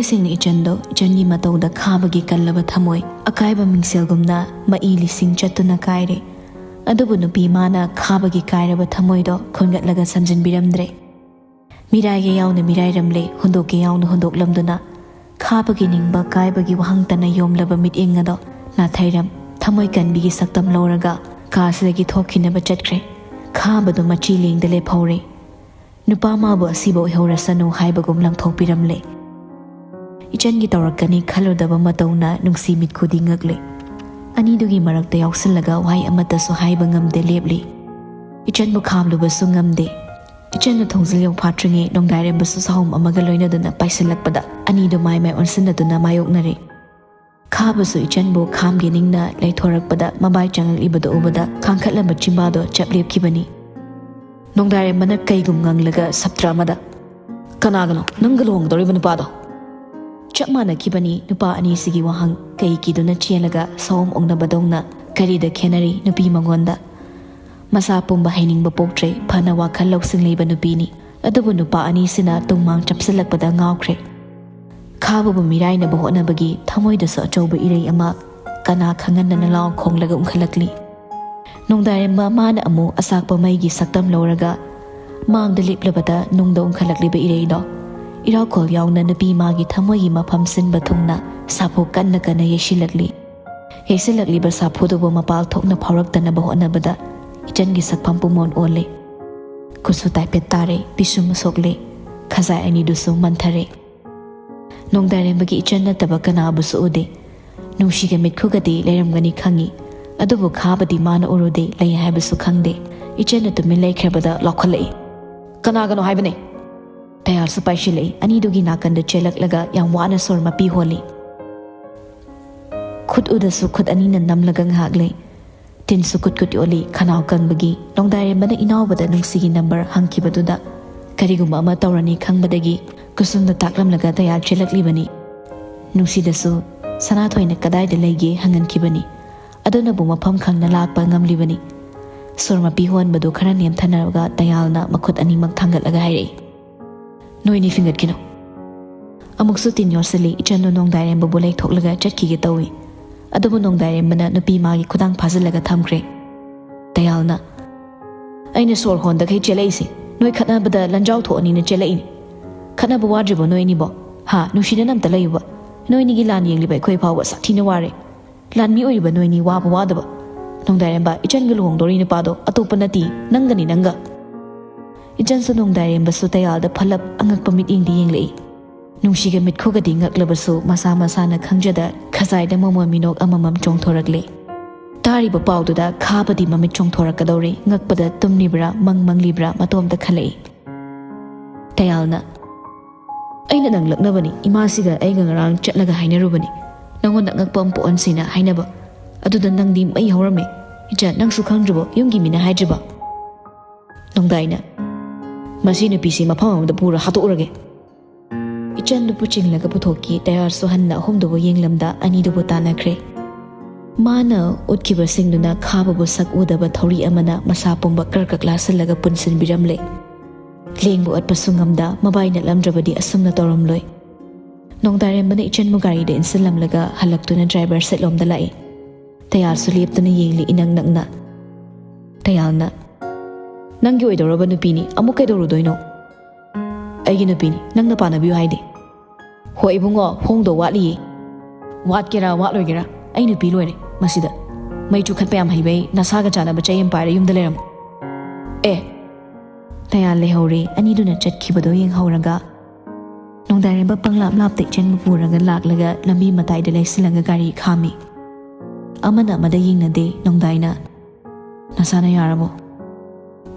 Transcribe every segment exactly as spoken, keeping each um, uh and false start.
ꯁꯤꯡꯅ ꯏꯆꯟꯗꯣ ꯏꯆꯟꯒꯤ ꯃꯇꯧꯗ ꯈꯥꯕꯒꯤ ꯀꯜꯂꯕ ꯊꯃꯣꯏ ꯑꯀꯥꯏꯕ ꯃꯤꯡꯁꯦꯜꯒꯨꯝꯅ ꯃꯩ ꯂꯤꯁꯤꯡ ꯆꯠꯇꯨꯅ ꯀꯥꯏꯔꯦ꯫ ꯑꯗꯨꯕꯨ ꯅꯨꯄꯤ ꯃꯥꯅ ꯈꯥꯕꯒꯤ ꯀꯥꯏꯔꯕ ꯊꯃꯣꯏꯗꯣ ꯈꯣꯟꯒꯠꯂꯒ ꯁꯝꯖꯤꯟꯕꯤꯔꯝꯗ꯭ꯔꯦ꯫ ꯃꯤꯔꯥꯏꯒꯦ ꯌꯥꯎꯅ ꯃꯤꯔꯥꯏꯔꯝꯂꯦ, ꯍꯨꯟꯗꯣꯛꯀꯦ ꯌꯥꯎꯅ ꯍꯨꯟꯗꯣꯛꯂꯝꯗꯨꯅ ꯈꯥꯕꯒꯤ ꯅꯤꯡꯕ ꯀꯥꯏꯕꯒꯤ ꯋꯥꯍꯪꯇꯅ ꯌꯣꯝꯂꯕ ꯃꯤꯠꯌꯦꯡ ꯑꯗꯣ ꯅꯥꯊꯩꯔꯝ ꯊꯃꯣꯏ ꯀꯟꯕꯤꯒꯤ ꯁꯛꯇꯝ ꯂꯧꯔꯒ ꯀꯥꯁꯤꯗꯒꯤ ꯊꯣꯛꯈꯤꯅꯕ ꯆꯠꯈ꯭ꯔꯦ꯫ ꯈꯥꯕꯗꯨ ꯃꯆꯤ ꯂꯦꯡꯗ ꯂꯦꯞꯍꯧꯔꯦ꯫ ꯅꯨꯄꯥ ꯃꯥꯕꯨ ꯑꯁꯤꯕ ꯑꯣꯏꯍꯧꯔꯁꯅꯨ ꯍꯥꯏꯕꯒꯨꯝ ꯂꯪꯊꯣꯛꯄꯤꯔꯝꯂꯦ꯫ ꯏꯆꯟꯒꯤ ꯇꯧꯔꯛꯀꯅꯤ ꯈꯜꯂꯨꯗꯕ ꯃꯇꯧꯅ ꯅꯨꯡꯁꯤ ꯃꯤꯠꯈꯨꯗꯤ ꯉꯛꯂꯦ꯫ ꯑꯅꯤꯗꯨꯒꯤ ꯃꯔꯛꯇ ꯌꯥꯎꯁꯤꯜꯂꯒ ꯋꯥꯍꯩ ꯑꯃꯠꯇꯁꯨ ꯍꯥꯏꯕ ꯉꯝꯗꯦ ꯂꯦꯞꯂꯤ꯫ ꯏꯆꯟꯕꯨ ꯈꯥꯝꯂꯨꯕꯁꯨ ꯉꯝꯗꯦ꯫ ꯏꯆꯟꯅ ꯊꯣꯡꯖꯤꯜ ꯌꯧꯐꯥꯠꯇ꯭ꯔꯤꯉꯩ ꯅꯣꯡꯗꯥꯏꯔꯦꯝꯕꯁꯨ ꯁꯥꯍꯨꯝ ꯑꯃꯒ ꯂꯣꯏꯅꯗꯨꯅ ꯄꯥꯏꯁꯤꯜꯂꯛꯄꯗ ꯑꯅꯤꯗꯨ ꯃꯥꯏ ꯃꯥꯏ ꯑꯣꯟꯁꯤꯟꯅꯗꯨꯅ ꯃꯥꯌꯣꯛꯅꯔꯦ꯫ ꯈꯥꯕꯁꯨ ꯏꯆꯟꯕꯨ ꯈꯥꯝꯒꯦ ꯅꯤꯡꯅ ꯂꯩꯊꯣꯔꯛꯄꯗ ꯃꯕꯥꯏ ꯆꯪꯉꯛꯂꯤꯕꯗꯨ ꯎꯕꯗ ꯈꯥꯡꯈꯠꯂꯝꯕ ꯆꯤꯝꯕꯥꯗꯣ ꯆꯞ ꯂꯦꯞꯈꯤꯕꯅꯤ꯫ ꯅꯣꯡꯗꯥꯏꯔꯦꯝꯕꯅ ꯀꯩꯒꯨꯝ ꯉꯪꯂꯒ ꯁꯞꯇ꯭ꯔ ꯑꯃꯗ, "ꯀꯅꯥꯒꯅꯣ ꯅꯪꯒ ꯂꯨꯍꯣꯡꯒꯗꯧꯔꯤꯕ ꯅꯨꯄꯥꯗꯣ?" ꯆꯞ ꯃꯥꯟꯅꯈꯤꯕꯅꯤ ꯅꯨꯄꯥ ꯑꯅꯤꯁꯤꯒꯤ ꯋꯥꯍꯪ꯫ ꯀꯩ ꯀꯤꯗꯨꯅ ꯆꯦꯜꯂꯒ ꯁꯑꯣꯝ ꯑꯣꯛꯅꯕꯗꯧꯅ ꯀꯔꯤꯗ ꯈꯦꯠꯅꯔꯤ ꯅꯨꯄꯤ ꯃꯉꯣꯟꯗ? ꯃꯁꯥ ꯄꯨꯝꯕ ꯍꯩꯅꯤꯡꯕ ꯄꯣꯛꯇ꯭ꯔꯦ꯫ ꯐꯅ ꯋꯥꯈꯜ ꯂꯧꯁꯤꯡ ꯂꯩꯕ ꯅꯨꯄꯤꯅꯤ꯫ ꯑꯗꯨꯕꯨ ꯅꯨꯄꯥ ꯑꯅꯤꯁꯤꯅ ꯇꯨꯡꯃꯥꯡ ꯆꯞꯁꯤꯜꯂꯛꯄꯗ ꯉꯥꯎꯈ꯭ꯔꯦ꯫ ꯈꯥꯕꯕꯨ ꯃꯤꯔꯥꯏꯅꯕ ꯍꯣꯠꯅꯕꯒꯤ ꯊꯃꯣꯏꯗꯁꯨ ꯑꯆꯧꯕ ꯏꯔꯩ ꯑꯃ ꯀꯅꯥ ꯈꯪꯍꯟꯗꯅ ꯂꯥꯎ ꯈꯣꯡꯂꯒ ꯎꯪꯈꯠꯂꯛꯂꯤ꯫ ꯅꯣꯡꯗꯥꯏꯔꯦꯝꯕ ꯃꯥꯅ ꯑꯃꯨꯛ ꯑꯆꯥꯛꯄ ꯃꯩꯒꯤ ꯁꯛꯇꯝ ꯂꯧꯔꯒ ꯃꯥꯡꯗ ꯂꯦꯞꯂꯕꯗ ꯅꯨꯡꯗ ꯎꯪꯈꯠꯂꯛꯂꯤꯕ ꯏꯔꯩꯗꯣ ꯏꯔꯥꯎꯈꯣꯜ ꯌꯥꯎꯅ ꯅꯨꯄꯤ ꯃꯥꯒꯤ ꯊꯃꯣꯏꯒꯤ ꯃꯐꯝ ꯁꯤꯟꯕ ꯊꯨꯡꯅ ꯁꯥꯐꯨ ꯀꯟꯅ ꯀꯟꯅ ꯌꯩꯁꯤꯜꯂꯛꯂꯤ꯫ ꯌꯩꯁꯤꯜꯂꯛꯂꯤꯕ ꯁꯥꯐꯨꯗꯨꯕꯨ ꯃꯄꯥꯜ ꯊꯣꯛꯅ ꯐꯥꯎꯔꯛꯇꯅꯕ ꯍꯣꯠꯅꯕꯗ ꯏꯆꯟꯒꯤ ꯁꯛꯐꯝ ꯄꯨꯝꯑꯣꯟ ꯑꯣꯜꯂꯦ꯫ ꯈꯨꯠꯁꯨ ꯇꯥꯏꯐꯦꯠ ꯇꯥꯔꯦ, ꯄꯤꯁꯨꯝ ꯁꯣꯛꯂꯦ, ꯈꯖꯥꯏ ꯑꯅꯤꯗꯨꯁꯨ ꯃꯟꯊꯔꯦ꯫ ꯅꯣꯡꯗꯥꯏꯔꯦꯝꯕꯒꯤ ꯏꯆꯟ ꯅꯠꯇꯕ ꯀꯅꯥꯕꯨꯁꯨ ꯎꯗꯦ꯫ ꯅꯨꯡꯁꯤꯒ ꯃꯤꯠꯈꯨꯒꯗꯤ ꯂꯩꯔꯝꯒꯅꯤ ꯈꯪꯏ, ꯑꯗꯨꯕꯨ ꯈꯥꯕꯗꯤ ꯃꯥꯅ ꯎꯔꯨꯗꯦ, ꯂꯩ ꯍꯥꯏꯕꯁꯨ ꯈꯪꯗꯦ꯫ ꯏꯆꯟꯅ ꯇꯨꯃꯤꯟ ꯂꯩꯈ꯭ꯔꯕꯗ ꯂꯥꯎꯈꯠꯂꯛꯏ, "ꯀꯅꯥꯒꯅꯣ ꯍꯥꯏꯕꯅꯦ?" ꯇꯌꯥꯜꯁꯨ ꯄꯥꯏꯁꯤꯜꯂꯛꯏ꯫ ꯑꯅꯤꯗꯨꯒꯤ ꯅꯥꯀꯟꯗ ꯆꯦꯜꯂꯛꯂꯒ ꯌꯥꯝ ꯋꯥꯅ ꯁꯣꯔ ꯃꯄꯤ ꯍꯣꯜꯂꯤ꯫ ꯈꯨꯠ ꯎꯗꯁꯨ ꯈꯨꯠ ꯑꯅꯤꯅ ꯅꯝꯂꯒ ꯉꯥꯏꯍꯥꯛ ꯂꯩ꯫ ꯇꯤꯟꯁꯨ ꯀꯨꯠ ꯀꯨꯠ ꯌꯣꯠꯂꯤ꯫ ꯈꯅꯥꯎ ꯀꯪꯕꯒꯤ ꯅꯣꯡꯗꯥꯏꯔꯦꯝꯕꯅ ꯏꯅꯥꯎꯕꯗ ꯅꯨꯡꯁꯤꯒꯤ ꯅꯝꯕꯔ ꯍꯪꯈꯤꯕꯗꯨꯗ ꯀꯔꯤꯒꯨꯝꯕ ꯑꯃ ꯇꯧꯔꯅꯤ ꯈꯪꯕꯗꯒꯤ ꯀꯨꯁꯨꯝꯗ ꯇꯥꯛꯂꯝꯂꯒ ꯇꯌꯥꯜ ꯆꯦꯜꯂꯛꯂꯤꯕꯅꯤ꯫ ꯅꯨꯡꯁꯤꯗꯁꯨ ꯁꯅꯥꯊꯣꯏꯅ ꯀꯗꯥꯏꯗ ꯂꯩꯒꯦ ꯍꯪꯍꯟꯈꯤꯕꯅꯤ꯫ ꯑꯗꯨꯅꯕꯨ ꯃꯐꯝ ꯈꯪꯅ ꯂꯥꯛꯄ ꯉꯝꯂꯤꯕꯅꯤ꯫ ꯁꯣꯔ ꯃꯄꯤ ꯍꯣꯟꯕꯗꯨ ꯈꯔ ꯅꯦꯝꯊꯅꯔꯒ ꯇꯌꯥꯜꯅ ꯃꯈꯨꯠ ꯑꯅꯤꯃꯛ ꯊꯥꯡꯒꯠꯂꯒ ꯍꯥꯏꯔꯛꯏ, "ꯅꯣꯏꯅꯤ ꯐꯤꯡꯒꯠꯈꯤꯅꯨ꯫ ꯑꯃꯨꯛꯁꯨ ꯇꯤꯟ ꯌꯣꯠꯁꯤꯜꯂꯤ꯫ ꯏꯆꯟꯗꯣ ꯅꯣꯡꯗꯥꯏꯔꯦꯝꯕꯕꯨ ꯂꯩꯊꯣꯛꯂꯒ ꯆꯠꯈꯤꯒꯦ ꯇꯧꯏ꯫ ꯑꯗꯨꯕꯨ ꯅꯣꯡꯗꯥꯏꯔꯦꯝꯕꯅ ꯅꯨꯄꯤ ꯃꯥꯒꯤ ꯈꯨꯗꯥꯡ ꯐꯥꯖꯤꯜꯂꯒ ꯊꯝꯈ꯭ꯔꯦ꯫ ꯇꯌꯥꯜꯅ, "ꯑꯩꯅ ꯁꯣꯔ ꯍꯣꯟꯗꯈꯩ ꯆꯦꯜꯂꯛꯏꯁꯦ ꯅꯣꯏ ꯈꯠꯅꯕꯗ ꯂꯟꯖꯥꯎ ꯊꯣꯛꯑꯅꯤꯅ ꯆꯦꯜꯂꯛꯏꯅꯦ꯫ ꯈꯠꯅꯕ ꯋꯥꯗ꯭ꯔꯤꯕꯣ ꯅꯣꯏ ꯑꯅꯤꯕꯣ? ꯍꯥ? ꯅꯨꯡꯁꯤꯅꯅ ꯑꯝꯇ ꯂꯩꯌꯨꯕ꯫ ꯅꯣꯏ ꯑꯅꯤꯒꯤ ꯂꯥꯟ ꯌꯦꯡꯂꯤꯕ ꯑꯩꯈꯣꯏ ꯐꯥꯎꯕ ꯁꯥꯊꯤꯅ ꯋꯥꯔꯦ꯫ ꯂꯥꯟꯃꯤ ꯑꯣꯏꯔꯤꯕ ꯅꯣꯏꯅꯤ ꯋꯥꯕ ꯋꯥꯗꯕ? ꯅꯣꯡꯗꯥꯏꯔꯦꯝꯕ, ꯏꯆꯟꯒ ꯂꯨꯍꯣꯡꯗꯣꯔꯤ ꯅꯨꯄꯥꯗꯣ ꯑꯇꯣꯞꯄ ꯅꯠꯇꯦ, ꯅꯪꯒꯅꯤ, ꯅꯪꯒ꯫" ꯏꯆꯟꯁꯨ ꯅꯣꯡꯗꯥꯏꯔꯦꯝꯕꯁꯨ ꯇꯌꯥꯜꯗ ꯐꯠꯂꯞ ꯑꯉꯛꯄ ꯃꯤꯠꯌꯦꯡꯗ ꯌꯦꯡꯂꯛꯏ꯫ ꯅꯨꯡꯁꯤꯒ ꯃꯤꯠꯈꯨꯒꯗꯤ ꯉꯛꯂꯕꯁꯨ ꯃꯁꯥ ꯃꯁꯥꯅ ꯈꯪꯖꯗ ꯈꯖꯥꯏꯗ ꯃꯃꯣꯟ ꯃꯤꯅꯣꯛ ꯑꯃꯃꯝ ꯆꯣꯡꯊꯣꯔꯛꯂꯦ꯫ ꯇꯥꯔꯤꯕ ꯄꯥꯎꯗꯨꯗ ꯈꯥꯕꯗꯤ ꯃꯃꯤꯠ ꯆꯣꯡꯊꯣꯔꯛꯀꯗꯧꯔꯦ꯫ ꯉꯛꯄꯗ ꯇꯨꯝꯂꯤꯕ꯭ꯔꯥ, ꯃꯪ ꯃꯪꯂꯤꯕ꯭ꯔꯥ, ꯃꯇꯣꯝꯇ ꯈꯜꯂꯛꯏ꯫ ꯇꯌꯥꯜꯅ, "ꯑꯩꯅ ꯅꯪ ꯂꯛꯅꯕꯅꯤ꯫ ꯏꯃꯥꯁꯤꯒ ꯑꯩꯒ ꯉꯔꯥꯡ ꯆꯠꯂꯒ ꯍꯥꯏꯅꯔꯨꯕꯅꯤ꯫ ꯅꯪꯉꯣꯟꯗ ꯑꯉꯛꯄ ꯑꯃ ꯄꯣꯛꯍꯟꯁꯦꯅ ꯍꯥꯏꯅꯕ꯫ ꯑꯗꯨꯗ ꯅꯪꯗꯤ ꯃꯩ ꯍꯧꯔꯝꯃꯦ꯫ ꯏꯆꯟ, ꯅꯪꯁꯨ ꯈꯪꯗ꯭ꯔꯤꯕꯣ? ꯌꯨꯝꯒꯤ ꯃꯤꯅ ꯍꯥꯏꯗ꯭ꯔꯤꯕꯣ?" ꯅꯣꯡꯗꯥꯏꯅ, "ꯃꯁꯤ ꯅꯨꯄꯤꯁꯤ ꯃꯐꯝ ꯑꯃꯗ ꯄꯨꯔ ꯍꯥꯠꯇꯣꯛꯎꯔꯒꯦ꯫" ꯏꯆꯟꯗꯨꯕꯨ ꯆꯤꯡꯂꯒ ꯄꯨꯊꯣꯛꯈꯤ꯫ ꯇꯌꯥꯜꯁꯨ ꯍꯟꯅ ꯑꯍꯨꯝꯗꯨꯕꯨ ꯌꯦꯡꯂꯝꯗ ꯑꯅꯤꯗꯨꯕꯨ ꯇꯥꯟꯅꯈ꯭ꯔꯦ꯫ ꯃꯥꯅ ꯎꯠꯈꯤꯕꯁꯤꯡꯗꯨꯅ ꯈꯥꯕꯕꯨ ꯁꯛ ꯎꯗꯕ ꯊꯧꯔꯤ ꯑꯃꯅ ꯃꯁꯥ ꯄꯨꯝꯕ ꯀ꯭ꯔꯛ ꯀ꯭ꯔꯛ ꯂꯥꯁꯤꯜꯂꯒ ꯄꯨꯟꯁꯤꯟꯕꯤꯔꯝꯂꯦ꯫ ꯂꯦꯡꯕ ꯑꯣꯠꯄꯁꯨ ꯉꯝꯗ, ꯃꯕꯥꯏ ꯅꯠꯂꯝꯗ꯭ꯔꯕꯗꯤ ꯑꯁꯨꯝꯅ ꯇꯧꯔꯝꯂꯣꯏ꯫ ꯅꯣꯡꯗꯥꯏꯔꯦꯝꯕꯅ ꯏꯆꯟꯕꯨ ꯒꯥꯔꯤꯗ ꯏꯟꯁꯤꯜꯂꯝꯂꯒ ꯍꯜꯂꯛꯇꯨꯅ ꯗ꯭ꯔꯥꯏꯚꯔ ꯁꯤꯠꯂꯣꯝꯗ ꯂꯥꯛꯏ꯫ ꯇꯌꯥꯜꯁꯨ ꯂꯦꯞꯇꯅ ꯌꯦꯡꯂꯤ ꯏꯅꯛ ꯅꯛꯅ꯫ ꯇꯌꯥꯜꯅ, "ꯅꯪꯒꯤ ꯑꯣꯏꯗꯧꯔꯕ ꯅꯨꯄꯤꯅꯤ, ꯑꯃꯨꯛ ꯀꯩꯗꯧꯔꯨꯗꯣꯏꯅꯣ?" "ꯑꯩꯒꯤ ꯅꯨꯄꯤꯅꯤ, ꯅꯪꯅ ꯄꯥꯟꯅꯕꯤꯌꯨ ꯍꯥꯏꯗꯦ꯫" "ꯍꯣ ꯏꯕꯨꯡꯉꯣ, ꯍꯣꯡꯗꯧ ꯋꯥꯠꯂꯤꯌꯦ꯫" "ꯋꯥꯠꯀꯦꯔꯥ ꯋꯥꯠꯂꯣꯏꯒꯦꯔꯥ, ꯑꯩ ꯅꯨꯄꯤ ꯂꯣꯏꯔꯦ꯫ ꯃꯁꯤꯗ ꯃꯩ ꯆꯨꯈꯠꯄ ꯌꯥꯝ ꯍꯩꯕꯩ ꯅꯁꯥꯒ ꯆꯥꯟꯅꯕ ꯆꯩ ꯑꯃ ꯄꯥꯏꯔ ꯌꯨꯝꯗ ꯂꯩꯔꯝꯃꯨ꯫" "ꯑꯦ!" ꯇꯌꯥꯜ ꯂꯩꯍꯧꯔꯦ꯫ ꯑꯅꯤꯗꯨꯅ ꯆꯠꯈꯤꯕꯗꯣ ꯌꯦꯡꯍꯧꯔꯒ ꯅꯣꯡꯗꯥꯏꯔꯦꯝꯕ ꯄꯪꯂꯥꯞ ꯂꯥꯞꯇ ꯏꯆꯟꯕꯨ ꯄꯨꯔꯒ ꯂꯥꯛꯂꯒ ꯂꯝꯕꯤ ꯃꯇꯥꯏꯗ ꯂꯩꯁꯤꯜꯂꯒ ꯒꯥꯔꯤ ꯈꯥꯝꯃꯤ꯫ ꯑꯃꯅ ꯑꯃꯗ ꯌꯦꯡꯅꯗꯦ꯫ ꯅꯣꯡꯗꯥꯏꯅ, "ꯅꯁꯥꯅ ꯌꯥꯔꯕꯣ?"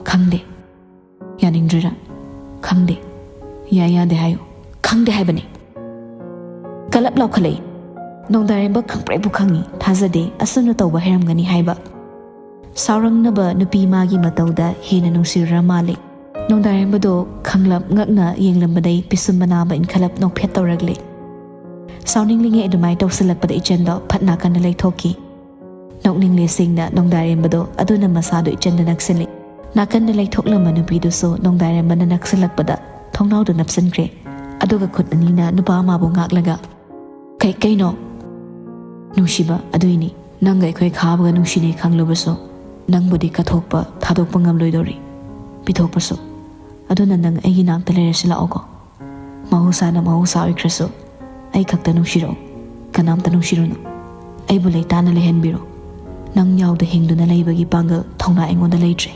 "ꯈꯪꯗꯦ꯫" "ꯌꯥꯅꯤꯡꯗ꯭ꯔꯤꯔꯥ?" "ꯈꯪꯗꯦ꯫" "ꯌꯥꯏ ꯌꯥꯗꯦ ꯍꯥꯏꯌꯨ꯫" "ꯈꯪꯗꯦ ꯍꯥꯏꯕꯅꯦ꯫" ꯀꯂꯞ ꯂꯥꯎꯈꯠꯂꯛꯏ꯫ ꯅꯣꯡꯗꯥꯏꯔꯦꯝꯕ ꯈꯪꯄ꯭ꯔꯦꯛꯄꯨ ꯈꯪꯉꯤ꯫ ꯊꯥꯖꯗꯦ ꯑꯁꯨꯝꯅ ꯇꯧꯕ ꯍꯩꯔꯝꯒꯅꯤ ꯍꯥꯏꯕ꯫ ꯁꯥꯎꯔꯪꯅꯕ ꯅꯨꯄꯤ ꯃꯥꯒꯤ ꯃꯇꯧꯗ ꯍꯦꯟꯅ ꯅꯨꯡꯁꯤꯔꯨꯔ ꯃꯥꯜꯂꯦ꯫ ꯅꯣꯡꯗꯥꯏꯔꯦꯝꯕꯗꯣ ꯈꯪꯂꯞ ꯉꯛꯅ ꯌꯦꯡꯂꯝꯕꯗꯩ ꯄꯤꯁꯨꯝ ꯃꯅꯥꯕ ꯏꯟꯈꯠꯂꯞ ꯅꯣꯛꯐꯦꯠ ꯇꯧꯔꯛꯂꯦ꯫ ꯁꯥꯎꯅꯤꯡꯂꯤꯉꯩ ꯑꯗꯨꯃꯥꯏ ꯇꯧꯁꯤꯜꯂꯛꯄꯗ ꯏꯆꯟꯗꯣ ꯐꯠ ꯅꯥꯀꯟꯗ ꯂꯩꯊꯣꯛꯈꯤ꯫ ꯅꯣꯛꯅꯤꯡꯂꯦ ꯁꯦꯡꯅ ꯅꯣꯡꯗꯥꯏꯔꯦꯝꯕꯗꯣ꯫ ꯑꯗꯨꯅ ꯃꯁꯥꯗꯣ ꯏꯆꯟꯗ ꯅꯛꯁꯤꯜꯂꯤ꯫ ꯅꯥꯀꯟꯗ ꯂꯩꯊꯣꯛꯂꯝꯕ ꯅꯨꯄꯤꯗꯨꯁꯨ ꯅꯣꯡꯗꯥꯏꯔꯦꯝꯕꯅ ꯅꯛꯁꯤꯜꯂꯛꯄꯗ ꯊꯣꯡꯅꯥꯎꯗ ꯅꯞꯁꯤꯟꯈ꯭ꯔꯦ꯫ ꯑꯗꯨꯒ ꯈꯨꯠ ꯑꯅꯤꯅ ꯅꯨꯄꯥ ꯑꯃꯕꯨ ꯉꯥꯛꯂꯒ, "ꯀꯩ, ꯀꯩꯅꯣ?" "ꯅꯨꯡꯁꯤꯕ, ꯑꯗꯨꯏꯅꯤ꯫ ꯅꯪꯒ ꯑꯩꯈꯣꯏ ꯈꯥꯕꯒ ꯅꯨꯡꯁꯤꯅꯩ ꯈꯪꯂꯕꯁꯨ, ꯅꯪꯕꯨꯗꯤ ꯀꯠꯊꯣꯛꯄ, ꯊꯥꯗꯣꯛꯄ ꯉꯝꯂꯣꯏꯗꯧꯔꯤ꯫ ꯄꯤꯊꯣꯛꯄꯁꯨ꯫ ꯑꯗꯨꯅ ꯅꯪ ꯑꯩꯒꯤ ꯅꯥꯛꯇ ꯂꯩꯔꯁꯤ ꯂꯥꯛꯑꯣꯀꯣ꯫ ꯃꯍꯧꯁꯥꯅ ꯃꯍꯧꯁꯥ ꯑꯣꯏꯈ꯭ꯔꯁꯨ, ꯑꯩ ꯈꯛꯇ ꯅꯨꯡꯁꯤꯔꯛꯎ꯫ ꯀꯅꯥꯝꯇ ꯅꯨꯡꯁꯤꯔꯨꯅꯨ꯫ ꯑꯩꯕꯨ ꯂꯩꯇꯥꯅ ꯂꯩꯍꯟꯕꯤꯔꯣ꯫ ꯅꯪ ꯌꯥꯎꯗ ꯍꯤꯡꯗꯨꯅ ꯂꯩꯕꯒꯤ ꯄꯥꯡꯒꯜ, ꯊꯧꯅꯥ ꯑꯩꯉꯣꯟꯗ ꯂꯩꯇ꯭ꯔꯦ꯫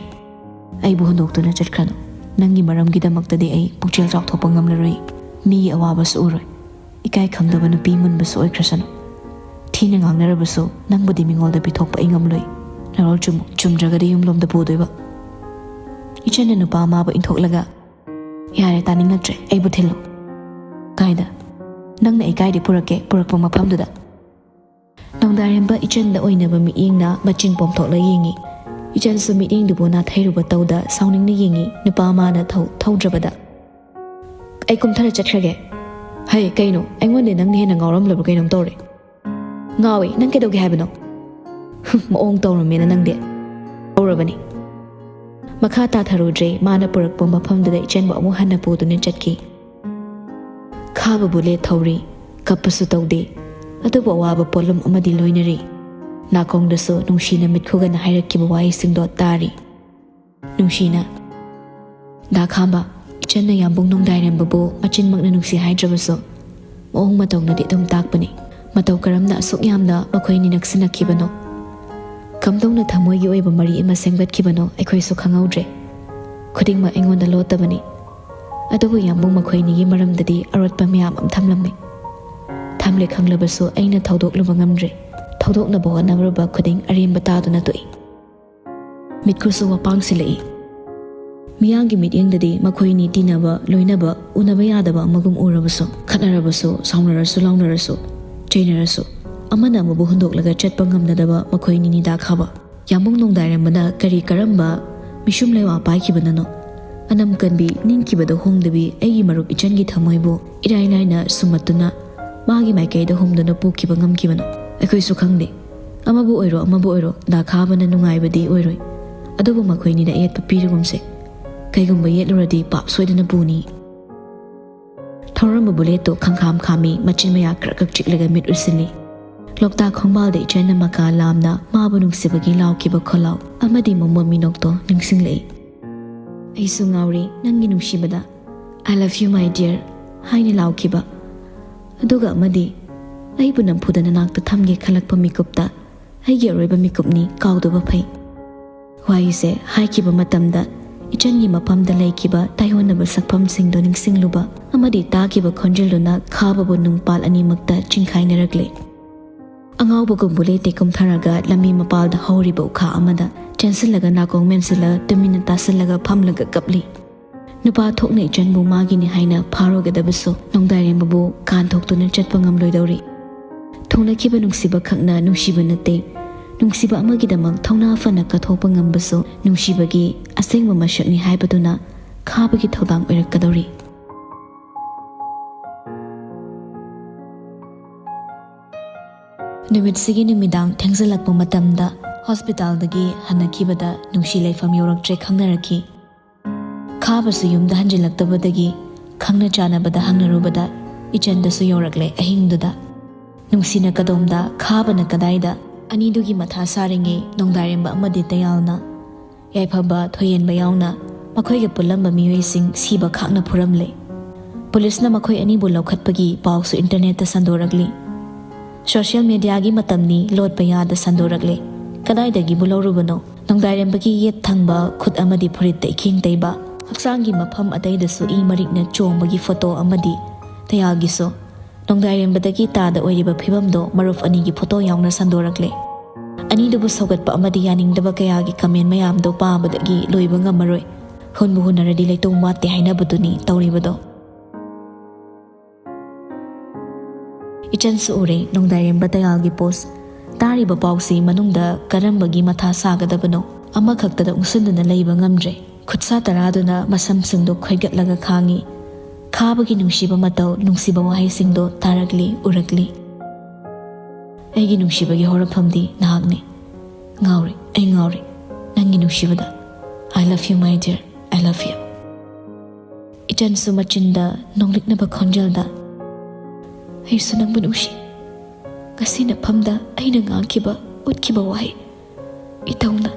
ꯑꯩꯕꯨ ꯍꯨꯟꯗꯣꯛꯇꯨꯅ ꯆꯠꯈ꯭ꯔꯅꯨ꯫ ꯅꯪꯒꯤ ꯃꯔꯝꯒꯤꯗꯃꯛꯇꯗꯤ ꯑꯩ ꯄꯨꯛꯆꯦꯜ ꯆꯥꯎꯊꯣꯛꯄ ꯉꯝꯂꯔꯣꯏ꯫ ꯃꯤꯒꯤ ꯑꯋꯥꯕꯁꯨ ꯎꯔꯣꯏ꯫ ꯏꯀꯥꯏ ꯈꯪꯗꯕ ꯅꯨꯄꯤ ꯃꯨꯟꯕꯁꯨ ꯑꯣꯏꯈ꯭ꯔꯁꯅꯨ꯫ ꯊꯤꯅ ꯉꯥꯡꯅꯔꯕꯁꯨ, ꯅꯪꯕꯨꯗꯤ ꯃꯤꯉꯣꯜꯗ ꯄꯤꯊꯣꯛꯄ ꯑꯩ ꯉꯝꯂꯣꯏ꯫ ꯅꯔꯣꯜ ꯆꯨꯝꯃꯨ꯫ ꯆꯨꯝꯗ꯭ꯔꯒꯗꯤ ꯌꯨꯝꯂꯣꯝꯗ ꯄꯨꯗꯣꯏꯕ꯫ ꯏꯆꯟꯅ ꯅꯨꯄꯥ ꯑꯃꯕꯨ ꯏꯟꯊꯣꯛꯂꯒ, "ꯌꯥꯔꯦ, ꯇꯥꯅꯤꯡꯉꯛꯇ꯭ꯔꯦ, ꯑꯩꯕꯨ ꯊꯤꯜꯂꯨ"꯫ "ꯀꯥꯏꯗ?" "ꯅꯪꯅ ꯑꯩ ꯀꯥꯏꯗ ꯄꯨꯔꯛꯀꯦ, ꯄꯨꯔꯛꯄ ꯃꯐꯝꯗꯨꯗ"꯫ ꯅꯣꯡꯗꯥꯏꯔꯦꯝꯕ ꯏꯆꯟꯗ ꯑꯣꯏꯅꯕ ꯃꯤꯠꯌꯦꯡꯅ ꯃꯆꯤꯟ ꯄꯣꯝꯊꯣꯛꯂ ꯌꯦꯡꯉꯤ꯫ ꯏꯆꯟꯁꯨ ꯃꯤꯠꯌꯦꯡꯗꯨꯕꯨ ꯅꯥꯊꯩꯔꯨꯕ ꯇꯧꯗ ꯁꯥꯎꯅꯤꯡꯅ ꯌꯦꯡꯉꯤ꯫ ꯅꯨꯄꯥ ꯑꯃꯅ ꯊꯧ-, ꯊꯧꯗ꯭ꯔꯕꯗ, "ꯑꯩ ꯀꯨꯝꯊꯔ ꯆꯠꯈ꯭ꯔꯒꯦ"꯫ "ꯍꯩ, ꯀꯩꯅꯣ? ꯑꯩꯉꯣꯟꯗ ꯅꯪꯅ ꯍꯦꯟꯅ ꯉꯥꯎꯔꯝꯂꯕ ꯀꯩꯅꯣꯝ ꯇꯧꯔꯦ"꯫ "ꯉꯥꯎꯏ, ꯅꯪ ꯀꯩꯗꯧꯒꯦ ꯍꯥꯏꯕꯅꯣ?" "ꯍꯨꯝ, ꯃꯑꯣꯡ ꯇꯧꯔꯝꯃꯦꯅ ꯅꯪꯗꯤ"꯫ ꯇꯧꯔꯕꯅꯤ꯫ ꯃꯈꯥ ꯇꯥꯊꯔꯨꯗ꯭ꯔꯦ꯫ ꯃꯥꯅ ꯄꯨꯔꯛꯄ ꯃꯐꯝꯗꯨꯗ ꯏꯆꯟꯕꯨ ꯑꯃꯨꯛ ꯍꯟꯅ ꯄꯨꯗꯨꯅ ꯆꯠꯈꯤ꯫ ꯈꯥꯕꯕꯨ ꯂꯦꯠꯊꯧꯔꯤ, ꯀꯞꯄꯁꯨ ꯇꯧꯗꯦ꯫ ꯑꯗꯨꯕꯨ ꯑꯋꯥꯕ ꯄꯣꯠꯂꯨꯝ ꯑꯃꯗꯤ ꯂꯣꯏꯅꯔꯤ꯫ ꯅꯥꯀꯣꯡꯗꯁꯨ ꯅꯨꯡꯁꯤꯅ ꯃꯤꯠꯈꯨꯒꯅ ꯍꯥꯏꯔꯛꯈꯤꯕ ꯋꯥꯍꯩꯁꯤꯡꯗꯣ ꯇꯥꯔꯤ꯫ ꯅꯨꯡꯁꯤꯅ, "ꯗꯥ ꯈꯥꯕ, ꯏꯆꯟꯅ ꯌꯥꯝꯕꯨꯡ ꯅꯣꯡꯗꯥꯏꯔꯦꯝꯕꯕꯨ ꯃꯆꯤꯟꯃꯛꯅ ꯅꯨꯡꯁꯤ ꯍꯥꯏꯗ꯭ꯔꯕꯁꯨ, ꯃꯑꯣꯡ ꯃꯇꯧꯅꯗꯤ ꯑꯗꯨꯝ ꯇꯥꯛꯄꯅꯤ꯫ ꯃꯇꯧ ꯀꯔꯝꯅ ꯑꯁꯨꯛ ꯌꯥꯝꯅ ꯃꯈꯣꯏꯅꯤ ꯅꯛꯁꯤꯟꯅꯈꯤꯕꯅꯣ? ꯀꯝꯗꯧꯅ ꯊꯃꯣꯏꯒꯤ ꯑꯣꯏꯕ ꯃꯔꯤ ꯑꯃ ꯁꯦꯝꯒꯠꯈꯤꯕꯅꯣ ꯑꯩꯈꯣꯏꯁꯨ ꯈꯪꯍꯧꯗ꯭ꯔꯦ꯫ ꯈꯨꯗꯤꯡꯃꯛ ꯑꯩꯉꯣꯟꯗ ꯂꯣꯠꯇꯕꯅꯤ꯫ ꯑꯗꯨꯕꯨ ꯌꯥꯝꯕꯨꯡ ꯃꯈꯣꯏꯅꯤꯒꯤ ꯃꯔꯝꯗꯗꯤ ꯑꯔꯣꯠꯄ ꯃꯌꯥꯝ ꯑꯃ ꯊꯝꯂꯝꯃꯤ꯫ ꯊꯝꯂꯦ ꯈꯪꯂꯕꯁꯨ ꯑꯩꯅ ꯊꯧꯗꯣꯛꯂꯨꯕ ꯉꯝꯗ꯭ꯔꯦ꯫ ꯊꯧꯗꯣꯛꯅꯕ ꯍꯣꯠꯅꯔꯨꯕ ꯈꯨꯗꯤꯡ ꯑꯔꯦꯝꯕ ꯇꯥꯗꯨꯅ ꯇꯣꯛꯏ"꯫ ꯃꯤꯠꯈꯨꯁꯨ ꯋꯥꯄꯥꯡ ꯁꯤꯜꯂꯛꯏ꯫ ꯃꯤꯌꯥꯝꯒꯤ ꯃꯤꯠꯌꯦꯡꯗꯗꯤ ꯃꯈꯣꯏꯅꯤ ꯇꯤꯟꯅꯕ, ꯂꯣꯏꯅꯕ, ꯎꯅꯕ ꯌꯥꯗꯕ ꯑꯃꯒꯨꯝ ꯎꯔꯕꯁꯨ, ꯈꯠꯅꯔꯕꯁꯨ, ꯁꯥꯎꯅꯔꯁꯨ, ꯂꯥꯎꯅꯔꯁꯨ, ꯆꯩꯅꯔꯁꯨ, ꯑꯃꯅ ꯑꯃꯕꯨ ꯍꯨꯟꯗꯣꯛꯂꯒ ꯆꯠꯄ ꯉꯝꯅꯗꯕ ꯃꯈꯣꯏꯅꯤꯅꯤ ꯗꯥ ꯈꯥꯕ꯫ ꯌꯥꯝꯕꯨꯡ ꯅꯣꯡꯗꯥꯏꯔꯦꯝꯕꯅ ꯀꯔꯤ ꯀꯔꯝꯕ ꯃꯤꯁꯨꯝ ꯂꯩꯋꯥ ꯄꯥꯏꯈꯤꯕꯅꯅꯣ? ꯑꯅꯝ ꯀꯟꯕꯤ, ꯅꯤꯡꯈꯤꯕꯗ ꯍꯣꯡꯗꯕꯤ ꯑꯩꯒꯤ ꯃꯔꯨꯞ ꯏꯆꯟꯒꯤ ꯊꯃꯣꯏꯕꯨ ꯏꯔꯥꯏ ꯂꯥꯏꯅ ꯁꯨꯝꯃꯠꯇꯨꯅ ꯃꯥꯒꯤ ꯃꯥꯏꯀꯩꯗ ꯍꯨꯝꯗꯨꯅ ꯄꯨꯈꯤꯕ ꯉꯝꯈꯤꯕꯅꯣ? ꯑꯩꯈꯣꯏꯁꯨ ꯈꯪꯗꯦ꯫ ꯑꯃꯕꯨ ꯑꯣꯏꯔꯣ, ꯑꯃꯕꯨ ꯑꯣꯏꯔꯣ, ꯗꯥ ꯈꯥꯕꯅ ꯅꯨꯡꯉꯥꯏꯕꯗꯤ ꯑꯣꯏꯔꯣꯏ꯫ ꯑꯗꯨꯕꯨ ꯃꯈꯣꯏꯅꯤꯗ ꯑꯌꯦꯠꯄ ꯄꯤꯔꯒꯨꯝꯁꯦ꯫ ꯀꯩꯒꯨꯝꯕ ꯌꯦꯠꯂꯨꯔꯗꯤ ꯄꯥꯞ ꯁꯣꯏꯗꯅ ꯄꯨꯅꯤ꯫ ꯊꯧꯔꯝꯕ ꯕꯨꯂꯦꯠꯇꯨ ꯈꯪꯈꯥꯝ ꯈꯥꯝꯃꯤ, ꯃꯆꯤꯟ ꯃꯌꯥ ꯀ꯭ꯔꯛ ꯀ꯭ꯔꯛ ꯆꯤꯛꯂꯒ ꯃꯤꯠ ꯎꯏꯁꯤꯜꯂꯤ꯫ ꯂꯣꯛꯇꯥꯛ ꯈꯣꯡꯕꯥꯜꯗ ꯏꯆꯟꯅ ꯃꯀꯥ ꯂꯥꯝꯅ ꯃꯥꯕꯨ ꯅꯨꯡꯁꯤꯕꯒꯤ ꯂꯥꯎꯈꯤꯕ ꯈꯣꯜꯂꯥꯎ ꯑꯃꯗꯤ ꯃꯣꯃꯣꯟ ꯃꯤꯅꯣꯛꯇꯣ ꯅꯤꯡꯁꯤꯡꯂꯛꯏ꯫ "ꯑꯩꯁꯨ ꯉꯥꯎꯔꯤ ꯅꯪꯒꯤ ꯅꯨꯡꯁꯤꯕꯗ, I love you my dear" ꯍꯥꯏꯅ ꯂꯥꯎꯈꯤꯕ꯫ ꯑꯗꯨꯒ ꯑꯃꯗꯤ, "ꯑꯩꯕꯨ ꯅꯝꯐꯨꯗ ꯅꯅꯥꯛꯇ ꯊꯝꯒꯦ" ꯈꯜꯂꯛꯄ ꯃꯤꯀꯨꯞꯇ, "ꯑꯩꯒꯤ ꯑꯔꯣꯏꯕ ꯃꯤꯀꯨꯞꯅꯤ, ꯀꯥꯎꯗꯕ ꯐꯩ"꯫ ꯋꯥꯍꯩꯁꯦ ꯍꯥꯏꯈꯤꯕ ꯃꯇꯝꯗ ꯏꯆꯟꯒꯤ ꯃꯐꯝꯗ ꯂꯩꯈꯤꯕ ꯇꯥꯏꯑꯣꯟꯅꯕ ꯁꯛꯐꯝꯁꯤꯡꯗꯣ ꯅꯤꯡꯁꯤꯡꯂꯨꯕ ꯑꯃꯗꯤ ꯇꯥꯈꯤꯕ ꯈꯣꯟꯖꯦꯜꯗꯨꯅ ꯈꯥꯕꯕꯨ ꯅꯨꯡꯄꯥꯜ ꯑꯅꯤꯃꯛꯇ ꯆꯤꯡꯈꯥꯏꯅꯔꯛꯂꯦ꯫ ꯑꯉꯥꯎꯕꯒꯨꯝ ꯕꯨꯂꯦꯠꯇꯤ ꯀꯨꯝꯊꯔꯒ ꯂꯝꯕꯤ ꯃꯄꯥꯜꯗ ꯍꯧꯔꯤꯕ ꯎꯈꯥ ꯑꯃꯗ ꯆꯦꯟꯁꯤꯜꯂꯒ ꯅꯥꯀꯣꯡ ꯃꯦꯟꯁꯤꯜꯂ ꯇꯨꯃꯤꯟꯅ ꯇꯥꯁꯤꯜꯂꯒ ꯐꯝꯂꯒ ꯀꯞꯂꯤ꯫ ꯅꯨꯄꯥ ꯊꯣꯛꯅ ꯏꯆꯟꯕꯨ ꯃꯥꯒꯤꯅꯤ ꯍꯥꯏꯅ ꯐꯥꯔꯨꯒꯗꯕꯁꯨ ꯅꯣꯡꯗꯥꯏꯔꯦꯝꯕꯕꯨ ꯀꯥꯟꯊꯣꯛꯇꯨꯅ ꯆꯠꯄ ꯉꯝꯂꯣꯏꯗꯧꯔꯤ꯫ ꯊꯨꯡꯅꯈꯤꯕ ꯅꯨꯡꯁꯤꯕ ꯈꯛꯅ ꯅꯨꯡꯁꯤꯕ ꯅꯠꯇꯦ꯫ ꯅꯨꯡꯁꯤꯕ ꯑꯃꯒꯤꯗꯃꯛ ꯊꯧꯅꯥ ꯐꯅ ꯀꯠꯊꯣꯛꯄ ꯉꯝꯕꯁꯨ ꯅꯨꯡꯁꯤꯕꯒꯤ ꯑꯁꯦꯡꯕ ꯃꯁꯛꯅꯤ ꯍꯥꯏꯕꯗꯨꯅ ꯈꯥꯕꯒꯤ ꯊꯧꯗꯥꯡ ꯑꯣꯏꯔꯛꯀꯗꯧꯔꯤ꯫ ꯅꯨꯃꯤꯠꯁꯤꯒꯤ ꯅꯨꯃꯤꯗꯥꯡ ꯊꯦꯡꯖꯤꯜꯂꯛꯄ ꯃꯇꯝꯗ ꯍꯣꯁꯄꯤꯇꯥꯜꯗꯒꯤ ꯍꯟꯅꯈꯤꯕꯗ ꯅꯨꯡꯁꯤ ꯂꯩꯐꯝ ꯌꯧꯔꯛꯇ꯭ꯔꯦ ꯈꯪꯅꯔꯛꯈꯤ꯫ ꯈꯥꯕꯁꯨ ꯌꯨꯝꯗ ꯍꯟꯖꯤꯜꯂꯛꯇꯕꯗꯒꯤ ꯈꯪꯅ ꯆꯥꯟꯅꯕꯗ ꯍꯪꯅꯔꯨꯕꯗ ꯏꯆꯟꯗꯁꯨ ꯌꯧꯔꯛꯂꯦ ꯑꯍꯤꯡꯗꯨꯗ꯫ ꯅꯨꯡꯁꯤꯅ ꯀꯗꯣꯝꯗ, ꯈꯥꯕꯅ ꯀꯗꯥꯏꯗ? ꯑꯅꯤꯗꯨꯒꯤ ꯃꯊꯥ ꯁꯥꯔꯤꯉꯩ ꯅꯣꯡꯗꯥꯏꯔꯦꯝꯕ ꯑꯃꯗꯤ ꯇꯌꯥꯜꯅ ꯌꯥꯏꯐꯕ, ꯊꯣꯏꯍꯦꯟꯕ ꯌꯥꯎꯅ ꯃꯈꯣꯏꯒ ꯄꯨꯜꯂꯝꯕ ꯃꯤꯑꯣꯏꯁꯤꯡ ꯁꯤꯕ ꯈꯥꯛꯅ ꯐꯨꯔꯝꯂꯦ꯫ ꯄꯨꯂꯤꯁꯅ ꯃꯈꯣꯏ ꯑꯅꯤꯕꯨ ꯂꯧꯈꯠꯄꯒꯤ ꯄꯥꯎꯁꯨ ꯏꯟꯇꯔꯅꯦꯠꯇ ꯁꯟꯗꯣꯔꯛꯂꯤ꯫ ꯁꯣꯁꯤꯌꯦꯜ ꯃꯤꯗꯤꯌꯥꯒꯤ ꯃꯇꯝꯅꯤ, ꯂꯣꯠꯄ ꯌꯥꯗ ꯁꯟꯗꯣꯔꯛꯂꯦ꯫ ꯀꯗꯥꯏꯗꯒꯤꯕꯨ ꯂꯧꯔꯨꯕꯅꯣ? ꯅꯣꯡꯗꯥꯏꯔꯦꯝꯕꯒꯤ ꯌꯦꯠ ꯊꯪꯕ ꯈꯨꯠ ꯑꯃꯗꯤ ꯐꯨꯔꯤꯠꯇ ꯏꯈꯤꯡ ꯇꯩꯕ, ꯍꯛꯆꯥꯡꯒꯤ ꯃꯐꯝ ꯑꯇꯩꯗꯁꯨ ꯏ ꯃꯔꯤꯛꯅ ꯆꯣꯡꯕꯒꯤ ꯐꯣꯇꯣ ꯑꯃꯗꯤ ꯇꯌꯥꯜꯒꯤꯁꯨ ꯅꯣꯡꯗꯥꯏꯔꯦꯝꯕꯗꯒꯤ ꯇꯥꯗ ꯑꯣꯏꯔꯤꯕ ꯐꯤꯕꯝꯗꯣ ꯃꯔꯨꯞ ꯑꯅꯤꯒꯤ ꯐꯣꯇꯣ ꯌꯥꯎꯅ ꯁꯟꯗꯣꯔꯛꯂꯦ꯫ ꯑꯅꯤꯗꯨꯕꯨ ꯁꯧꯒꯠꯄ ꯑꯃꯗꯤ ꯌꯥꯅꯤꯡꯗꯕ ꯀꯌꯥꯒꯤ ꯀꯃꯦꯟ ꯃꯌꯥꯝꯗꯣ ꯄꯥꯕꯗꯒꯤ ꯂꯣꯏꯕ ꯉꯝꯃꯔꯣꯏ꯫ ꯍꯨꯟꯕꯨ ꯍꯨꯟꯅꯔꯗꯤ ꯂꯩꯇꯣꯡ ꯋꯥꯠꯇꯦ ꯍꯥꯏꯅꯕꯗꯨꯅꯤ ꯇꯧꯔꯤꯕꯗꯣ꯫ ꯏꯆꯟꯁꯨ ꯎꯔꯦ ꯅꯣꯡꯗꯥꯏꯔꯦꯝꯕ ꯇꯌꯥꯜꯒꯤ ꯄꯣꯁ꯫ ꯇꯥꯔꯤꯕ ꯄꯥꯎꯁꯤ ꯃꯅꯨꯡꯗ ꯀꯔꯝꯕꯒꯤ ꯃꯊꯥ ꯁꯥꯒꯗꯕꯅꯣ? ꯑꯃꯈꯛꯇꯗ ꯎꯪꯁꯤꯟꯗꯨꯅ ꯂꯩꯕ ꯉꯝꯗ꯭ꯔꯦ꯫ ꯈꯨꯠꯁꯥ ꯇꯔꯥꯗꯨꯅ ꯃꯁꯝꯁꯤꯡꯗꯨ ꯈꯣꯏꯒꯠꯂꯒ ꯈꯥꯡꯉꯤ꯫ ꯈꯥꯕꯒꯤ ꯅꯨꯡꯁꯤꯕ ꯃꯇꯧ, ꯅꯨꯡꯁꯤꯕ ꯋꯥꯍꯩꯁꯤꯡꯗꯣ ꯇꯥꯔꯛꯂꯤ, ꯎꯔꯛꯂꯤ꯫ ꯑꯩꯒꯤ ꯅꯨꯡꯁꯤꯕꯒꯤ ꯍꯧꯔꯛꯐꯝꯗꯤ ꯅꯍꯥꯛꯅꯤ꯫ ꯉꯥꯎꯔꯦ, ꯑꯩ ꯉꯥꯎꯔꯦ ꯅꯪꯒꯤ ꯅꯨꯡꯁꯤꯕꯗ꯫ I love you my dear, I love you꯫ ꯏꯆꯟꯁꯨ ꯃꯆꯤꯟꯗ ꯅꯣꯡꯂꯤꯛꯅꯕ ꯈꯣꯟꯖꯦꯜꯗ, "ꯑꯩꯁꯨ ꯅꯪꯕꯨ ꯅꯨꯡꯁꯤ꯫ ꯉꯁꯤ ꯅꯐꯝꯗ ꯑꯩꯅ ꯉꯥꯡꯈꯤꯕ, ꯎꯠꯈꯤꯕ ꯋꯥꯍꯩ, ꯏꯇꯧꯅ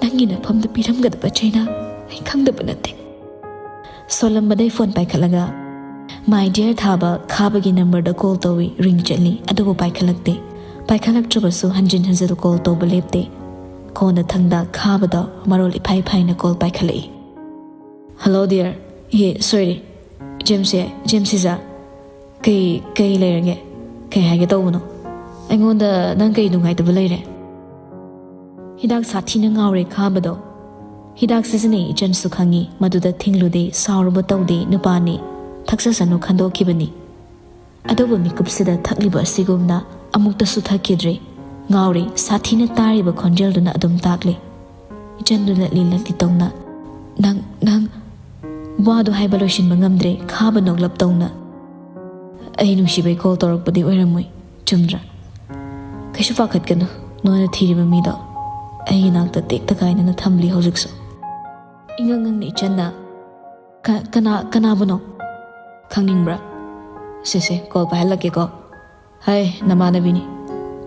ꯅꯪꯒꯤ ꯅꯐꯝꯗ ꯄꯤꯔꯝꯒꯗꯕ ꯆꯩꯅꯥ ꯑꯩ ꯈꯪꯗꯕ ꯅꯠꯇꯦ"꯫ ꯁꯣꯜꯂꯝꯕꯗꯩ ꯐꯣꯟ ꯄꯥꯏꯈꯠꯂꯒ, "My dear" ꯊꯥꯕ ꯈꯥꯕꯒꯤ ꯅꯝꯕꯔꯗ ꯀꯣꯜ ꯇꯧꯏ꯫ ꯔꯤꯡ ꯆꯠꯂꯤ, ꯑꯗꯨꯕꯨ ꯄꯥꯏꯈꯠꯂꯛꯇꯦ꯫ ꯄꯥꯏꯈꯠꯂꯛꯇ꯭ꯔꯕꯁꯨ ꯍꯟꯖꯤꯟ ꯍꯟꯖꯤꯟ ꯀꯣꯜ ꯇꯧꯕ ꯂꯦꯞꯇꯦ꯫ ꯀꯣꯟꯅꯊꯪꯗ ꯈꯥꯕꯗ ꯃꯔꯣꯜ ꯏꯐꯥꯏ ꯐꯥꯏꯅ ꯀꯣꯜ ꯄꯥꯏꯈꯠꯂꯛꯏ꯫ "Hello dear꯫ ꯑꯦ, sorry꯫ ꯖꯦꯝꯁꯁꯦ, ꯖꯦꯝꯁ ꯁꯤꯖ꯫ ꯀꯩ, ꯀꯩ ꯂꯩꯔꯒꯦ? ꯀꯩ ꯍꯥꯏꯒꯦ ꯇꯧꯕꯅꯣ? ꯑꯩꯉꯣꯟꯗ ꯅꯪ ꯀꯩ ꯅꯨꯡꯉꯥꯏꯇꯕ ꯂꯩꯔꯦ?" ꯍꯤꯗꯥꯛ ꯁꯥꯊꯤꯅ ꯉꯥꯎꯔꯦ ꯈꯥꯕꯗꯣ꯫ ꯍꯤꯗꯥꯛ ꯁꯤꯖꯤꯟꯅꯩ ꯏꯆꯟꯁꯨ ꯈꯪꯉꯤ꯫ ꯃꯗꯨꯗ ꯊꯤꯡꯂꯨꯗꯦ, ꯁꯥꯎꯔꯨꯕ ꯇꯧꯗꯦ, ꯅꯨꯄꯥꯅꯤ꯫ ꯊꯛꯆꯁꯅꯨ ꯈꯟꯗꯣꯛꯈꯤꯕꯅꯤ꯫ ꯑꯗꯨꯕꯨ ꯃꯤꯀꯨꯞꯁꯤꯗ ꯊꯛꯂꯤꯕ ꯑꯁꯤꯒꯨꯝꯅ ꯑꯃꯨꯛꯇꯁꯨ ꯊꯛꯈꯤꯗ꯭ꯔꯤ꯫ ꯉꯥꯎꯔꯤ, ꯁꯥꯊꯤꯅ ꯇꯥꯔꯤꯕ ꯈꯣꯟꯖꯦꯜꯗꯨꯅ ꯑꯗꯨꯝ ꯇꯥꯛꯂꯤ꯫ ꯏꯆꯟꯗꯨ ꯂꯠꯂꯤ ꯂꯠꯂꯤ ꯇꯧꯅ, "ꯅꯪ, ꯅꯪ"꯫ ꯋꯥꯗꯨ ꯍꯥꯏꯕ ꯂꯣꯏꯁꯤꯟꯕ ꯉꯝꯗ꯭ꯔꯦ꯫ ꯈꯥꯕ ꯅꯣꯛꯂꯞ ꯇꯧꯅ, "ꯑꯩ ꯅꯨꯡꯁꯤꯕꯩ ꯀꯣꯜ ꯇꯧꯔꯛꯄꯗꯤ ꯑꯣꯏꯔꯝꯃꯣꯏ, ꯆꯨꯝꯗ꯭ꯔꯥ? ꯀꯩꯁꯨ ꯄꯥꯈꯠꯀꯅꯨ, ꯅꯣꯏꯅ ꯊꯤꯔꯤꯕ ꯃꯤꯗꯣ ꯑꯩꯒꯤ ꯅꯥꯛꯇ ꯇꯦꯛꯇ ꯀꯥꯏꯅꯅ ꯊꯝꯂꯤ ꯍꯧꯖꯤꯛꯁꯨ"꯫ ꯏꯉꯛ ꯉꯛꯅ ꯏꯆꯟꯅ, "ꯀ-, ꯀꯅꯥ, ꯀꯅꯥꯕꯨꯅꯣ? ꯈꯪꯅꯤꯡꯕ꯭ꯔꯥ? ꯁꯦ, ꯁꯦ, ꯀꯣꯜ ꯄꯥꯏꯍꯜꯂꯛꯀꯦꯀꯣ꯫ ꯍꯥꯏ, ꯅꯃꯥꯟꯅꯕꯤꯅꯤ꯫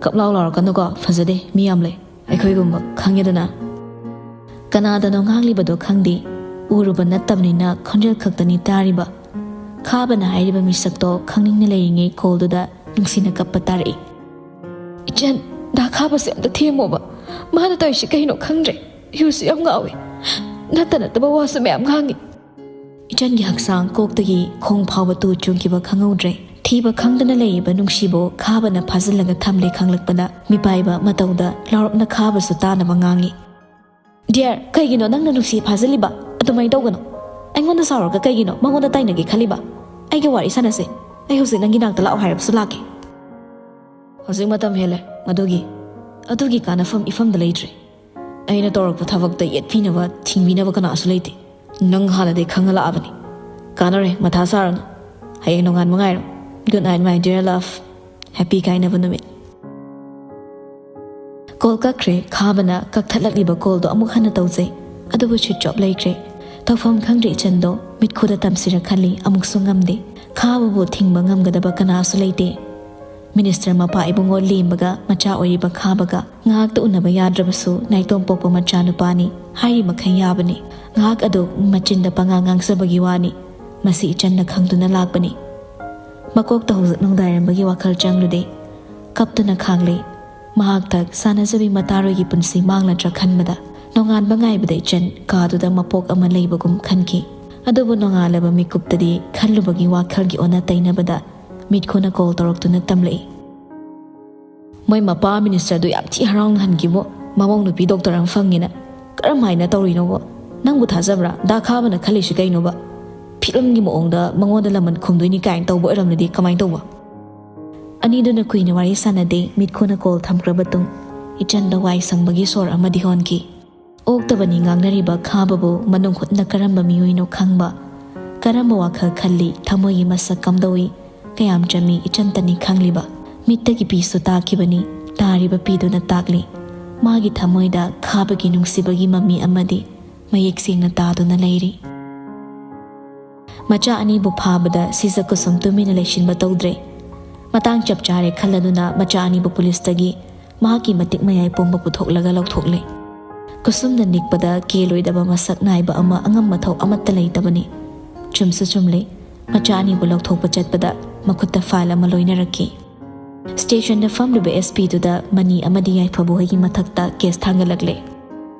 ꯀꯞ ꯂꯥꯎ ꯂꯥꯎꯔꯛꯀꯅꯨꯀꯣ, ꯐꯖꯗꯦ, ꯃꯤ ꯌꯥꯝ ꯂꯩ꯫ ꯑꯩꯈꯣꯏꯒꯨꯝꯕ, ꯈꯪꯉꯦꯗꯅ"꯫ ꯀꯅꯥꯗꯅꯣ ꯉꯥꯡꯂꯤꯕꯗꯣ ꯈꯪꯗꯦ꯫ ꯎꯔꯨꯕ ꯅꯠꯇꯕꯅꯤꯅ ꯈꯣꯟꯖꯦꯜ ꯈꯛꯇꯅꯤ ꯇꯥꯔꯤꯕ꯫ ꯈꯥꯕꯅ ꯍꯥꯏꯔꯤꯕ ꯃꯤꯁꯛꯇꯣ ꯈꯪꯅꯤꯡꯅ ꯂꯩꯔꯤꯉꯩ ꯀꯣꯜꯗꯨꯗ ꯅꯨꯡꯁꯤꯅ ꯀꯞꯄ ꯇꯥꯔꯛꯏ꯫ "ꯏꯆꯟ, ꯗꯥ ꯈꯥꯕꯁꯦ ꯑꯝꯇ ꯊꯦꯝꯃꯣꯕ꯫ ꯃꯥꯅ ꯇꯧꯔꯤꯁꯤ ꯀꯩꯅꯣ ꯈꯪꯗ꯭ꯔꯦ꯫ ꯌꯨꯁꯨ ꯌꯥꯝ ꯉꯥꯎꯏ꯫ ꯅꯠꯇ ꯅꯠꯇꯕ ꯋꯥꯁꯨ ꯃꯌꯥꯝ ꯉꯥꯡꯉꯤ"꯫ ꯏꯆꯟꯒꯤ ꯍꯛꯆꯥꯡ ꯀꯣꯛꯇꯒꯤ ꯈꯣꯡ ꯐꯥꯎꯕ ꯇꯨ ꯆꯨꯡꯈꯤꯕ ꯈꯪꯍꯧꯗ꯭ꯔꯦ꯫ ꯊꯤꯕ ꯈꯪꯗꯅ ꯂꯩꯔꯤꯕ ꯅꯨꯡꯁꯤꯕꯨ ꯈꯥꯕꯅ ꯐꯥꯖꯤꯜꯂꯒ ꯊꯝꯂꯦ ꯈꯪꯂꯛꯄꯗ ꯃꯤꯄꯥꯏꯕ ꯃꯇꯧꯗ ꯂꯥꯎꯔꯞꯅ ꯈꯥꯕꯁꯨ ꯇꯥꯅꯕ ꯉꯥꯡꯉꯤ꯫ "ꯗꯤꯌꯔ, ꯀꯩꯒꯤꯅꯣ ꯅꯪꯅ ꯅꯨꯡꯁꯤ ꯐꯥꯖꯤꯜꯂꯤꯕ? ꯑꯗꯨꯃꯥꯏꯅ ꯇꯧꯒꯅꯨ꯫ ꯑꯩꯉꯣꯟꯗ ꯁꯥꯎꯔꯒ ꯀꯩꯒꯤꯅꯣ ꯃꯉꯣꯟꯗ ꯇꯥꯏꯅꯒꯦ ꯈꯜꯂꯤꯕ? ꯑꯩꯒ ꯋꯥꯔꯤ ꯁꯥꯟꯅꯁꯦ꯫ ꯑꯩ ꯍꯧꯖꯤꯛ ꯅꯪꯒꯤ ꯅꯥꯛꯇ ꯂꯥꯛꯑꯣ ꯍꯥꯏꯔꯕꯁꯨ ꯂꯥꯛꯀꯦ"꯫ "ꯍꯧꯖꯤꯛ ꯃꯇꯝ ꯍꯦꯜꯂꯦ꯫ ꯃꯗꯨꯒꯤ, ꯑꯗꯨꯒꯤ ꯀꯥꯟꯅꯐꯝ ꯏꯐꯝꯗ ꯂꯩꯇ꯭ꯔꯦ꯫ ꯑꯩꯅ ꯇꯧꯔꯛꯄ ꯊꯕꯛꯇ ꯌꯦꯠꯄꯤꯅꯕ, ꯊꯤꯡꯕꯤꯅꯕ ꯀꯅꯥꯁꯨ ꯂꯩꯇꯦ꯫ ꯅꯪ ꯍꯥꯟꯅꯗꯤ ꯈꯪꯉ ꯂꯥꯛꯑꯕꯅꯤ꯫ ꯀꯥꯟꯅꯔꯦ, ꯃꯊꯥ ꯁꯥꯔꯅꯨ꯫ ꯍꯌꯦꯡ ꯅꯣꯡꯉꯥꯟꯕ ꯉꯥꯏꯔꯣ꯫ Good night, my dear love꯫ Happy ꯀꯥꯏꯅꯕ ꯅꯨꯃꯤꯠ"꯫ ꯀꯣꯜ ꯀꯛꯈ꯭ꯔꯦ꯫ ꯈꯥꯕꯅ ꯀꯛꯊꯠꯂꯛꯂꯤꯕ ꯀꯣꯜꯗꯣ ꯑꯃꯨꯛ ꯍꯟꯅ ꯇꯧꯖꯩ, ꯑꯗꯨꯕꯨ switch off ꯂꯩꯈ꯭ꯔꯦ꯫ ꯇꯧꯐꯝ ꯈꯪꯗ꯭ꯔꯦ ꯏꯆꯟꯗꯣ꯫ ꯃꯤꯠꯈꯨꯗ ꯇꯝꯁꯤꯔ ꯈꯜꯂꯤ, ꯑꯃꯨꯛꯁꯨ ꯉꯝꯗꯦ꯫ ꯈꯥꯕꯕꯨ ꯊꯤꯡꯕ ꯉꯝꯒꯗꯕ ꯀꯅꯥꯁꯨ ꯂꯩꯇꯦ꯫ ꯃꯤꯅꯤꯁꯇꯔ ꯃꯄꯥ ꯏꯕꯨꯡꯉꯣ ꯂꯦꯝꯕꯒ ꯃꯆꯥ ꯑꯣꯏꯔꯤꯕ ꯈꯥꯕꯒ ꯉꯥꯏꯍꯥꯛꯇ ꯎꯅꯕ ꯌꯥꯗ꯭ꯔꯕꯁꯨ ꯅꯥꯏꯇꯣꯝ ꯄꯣꯛꯄ ꯃꯆꯥꯅꯨꯄꯥꯅꯤ, ꯍꯥꯏꯔꯤ ꯃꯈꯩ ꯌꯥꯕꯅꯤ꯫ ꯉꯥꯏꯍꯥꯛ ꯑꯗꯨ ꯃꯆꯤꯟꯗ ꯄꯉꯥꯡ ꯉꯥꯡꯖꯕꯒꯤ ꯋꯥꯅꯤ꯫ ꯃꯁꯤ ꯏꯆꯟꯅ ꯈꯪꯗꯨꯅ ꯂꯥꯛꯄꯅꯤ꯫ ꯃꯀꯣꯛꯇ ꯍꯧꯖꯤꯛ ꯅꯣꯡꯗꯥꯏꯔꯝꯕꯒꯤ ꯋꯥꯈꯜ ꯆꯪꯂꯨꯗꯦ꯫ ꯀꯞꯇꯨꯅ ꯈꯥꯡꯂꯦ꯫ ꯃꯍꯥꯛ ꯊꯛ ꯁꯥꯟꯅꯖꯕꯤ ꯃꯇꯥꯔꯣꯏꯒꯤ ꯄꯨꯟꯁꯤ ꯃꯥꯡꯂꯗ꯭ꯔꯥ ꯈꯟꯕꯗ ꯅꯣꯡꯉꯥꯟꯕ ꯉꯥꯏꯕꯗ ꯏꯆꯟ ꯀꯥꯗꯨꯗ ꯃꯄꯣꯛ ꯑꯃ ꯂꯩꯕꯒꯨꯝ ꯈꯟꯈꯤ꯫ ꯑꯗꯨꯕꯨ ꯅꯣꯡꯉꯥꯜꯂꯕ ꯃꯤꯀꯨꯞꯇꯗꯤ ꯈꯜꯂꯨꯕꯒꯤ ꯋꯥꯈꯜꯒꯤ ꯑꯣꯟꯅ ꯇꯩꯅꯕꯗ ꯃꯤꯠꯈꯨꯅ ꯀꯣꯜ ꯇꯧꯔꯛꯇꯨꯅ ꯇꯝꯂꯛꯏ꯫ "ꯃꯣꯏ ꯃꯄꯥ ꯃꯤꯅꯤꯁꯇꯔꯗꯨ ꯌꯥꯝ ꯊꯤ ꯍꯔꯥꯎꯅ ꯍꯟꯈꯤꯕꯣ꯫ ꯃꯃꯧ ꯅꯨꯄꯤ ꯗꯣꯛꯇꯔ ꯑꯃ ꯐꯪꯉꯦꯅ꯫ ꯀꯔꯝ ꯍꯥꯏꯅ ꯇꯧꯔꯤꯅꯣꯕꯣ? ꯅꯪꯕꯨ ꯊꯥꯖꯕ꯭ꯔꯥ? ꯗꯥ ꯈꯥꯕꯅ ꯈꯜꯂꯤꯁꯤ ꯀꯩꯅꯣꯕ? ꯐꯤꯂꯝꯒꯤ ꯃꯑꯣꯡꯗ ꯃꯉꯣꯟꯗ ꯂꯃꯟ ꯈꯨꯝꯗꯣꯏꯅꯤ ꯀꯥꯏꯅ ꯇꯧꯕ ꯑꯣꯏꯔꯝꯂꯗꯤ ꯀꯃꯥꯏꯅ ꯇꯧꯕ?" ꯑꯅꯤꯗꯨꯅ ꯀꯨꯏꯅ ꯋꯥꯔꯤ ꯁꯥꯟꯅꯗꯦ꯫ ꯃꯤꯠꯈꯨꯅ ꯀꯣꯜ ꯊꯝꯈ꯭ꯔꯕ ꯇꯨꯡ ꯏꯆꯟꯗ ꯋꯥꯏ ꯁꯪꯕꯒꯤ ꯁꯣꯔ ꯑꯃꯗꯤ ꯍꯣꯟꯈꯤ꯫ ꯑꯣꯛꯇꯕꯅꯤ ꯉꯥꯡꯅꯔꯤꯕ ꯈꯥꯕꯕꯨ ꯃꯅꯨꯡ ꯍꯨꯠꯅ ꯀꯔꯝꯕ ꯃꯤꯑꯣꯏꯅꯣ ꯈꯪꯕ, ꯀꯔꯝꯕ ꯋꯥꯈꯜ ꯈꯜꯂꯤ, ꯊꯃꯣꯏꯒꯤ ꯃꯁꯛ ꯀꯝꯗꯧꯏ, ꯀꯌꯥꯝ ꯆꯝꯃꯤ ꯏꯆꯟꯇꯅꯤ ꯈꯪꯂꯤꯕ꯫ ꯃꯤꯠꯇꯒꯤ ꯄꯤꯁꯨ ꯇꯥꯈꯤꯕꯅꯤ, ꯇꯥꯔꯤꯕ ꯄꯤꯗꯨꯅ ꯇꯥꯛꯂꯤ꯫ ꯃꯥꯒꯤ ꯊꯃꯣꯏꯗ ꯈꯥꯕꯒꯤ ꯅꯨꯡꯁꯤꯕꯒꯤ ꯃꯃꯤ ꯑꯃꯗꯤ ꯃꯌꯦꯛ ꯁꯦꯡꯅ ꯇꯥꯗꯨꯅ ꯂꯩꯔꯤ꯫ ꯃꯆꯥ ꯑꯅꯤꯕꯨ ꯐꯥꯕꯗ ꯁꯤꯖ ꯀꯨꯁꯨꯝ ꯇꯨꯃꯤꯟꯅ ꯂꯩꯁꯤꯟꯕ ꯇꯧꯗ꯭ꯔꯦ꯫ ꯃꯇꯥꯡ ꯆꯞ ꯆꯥꯔꯦ ꯈꯜꯂꯗꯨꯅ ꯃꯆꯥ ꯑꯅꯤꯕꯨ ꯄꯨꯂꯤꯁꯇꯒꯤ ꯃꯍꯥꯛꯀꯤ ꯃꯇꯤꯛ ꯃꯌꯥꯏ ꯄꯨꯝꯕ ꯄꯨꯊꯣꯛꯂꯒ ꯂꯧꯊꯣꯛꯂꯦ꯫ ꯀꯨꯁꯨꯝꯅ ꯅꯤꯛꯄꯗ ꯀꯦꯜꯂꯣꯏꯗꯕ ꯃꯁꯛ ꯅꯥꯏꯕ ꯑꯃ ꯑꯉꯝ ꯃꯊꯧ ꯑꯃꯠꯇ ꯂꯩꯇꯕꯅꯤ꯫ ꯆꯨꯝꯁꯨ ꯆꯨꯝꯂꯦ꯫ ꯃꯆꯥ ꯑꯅꯤꯕꯨ ꯂꯧꯊꯣꯛꯄ ꯆꯠꯄꯗ ꯃꯈꯨꯠꯇ ꯐꯥꯏꯜ ꯑꯃ ꯂꯣꯏꯅꯔꯛꯈꯤ꯫ ꯁ꯭ꯇꯦꯁꯟꯗ ꯐꯝꯂꯤꯕ ꯑꯦꯁ ꯄꯤꯗꯨꯗ ꯃꯅꯤ ꯑꯃꯗꯤ ꯌꯥꯏꯐꯕ ꯍꯣꯏꯒꯤ ꯃꯊꯛꯇ ꯀꯦꯁ ꯊꯥꯡꯒꯠꯂꯛꯂꯦ꯫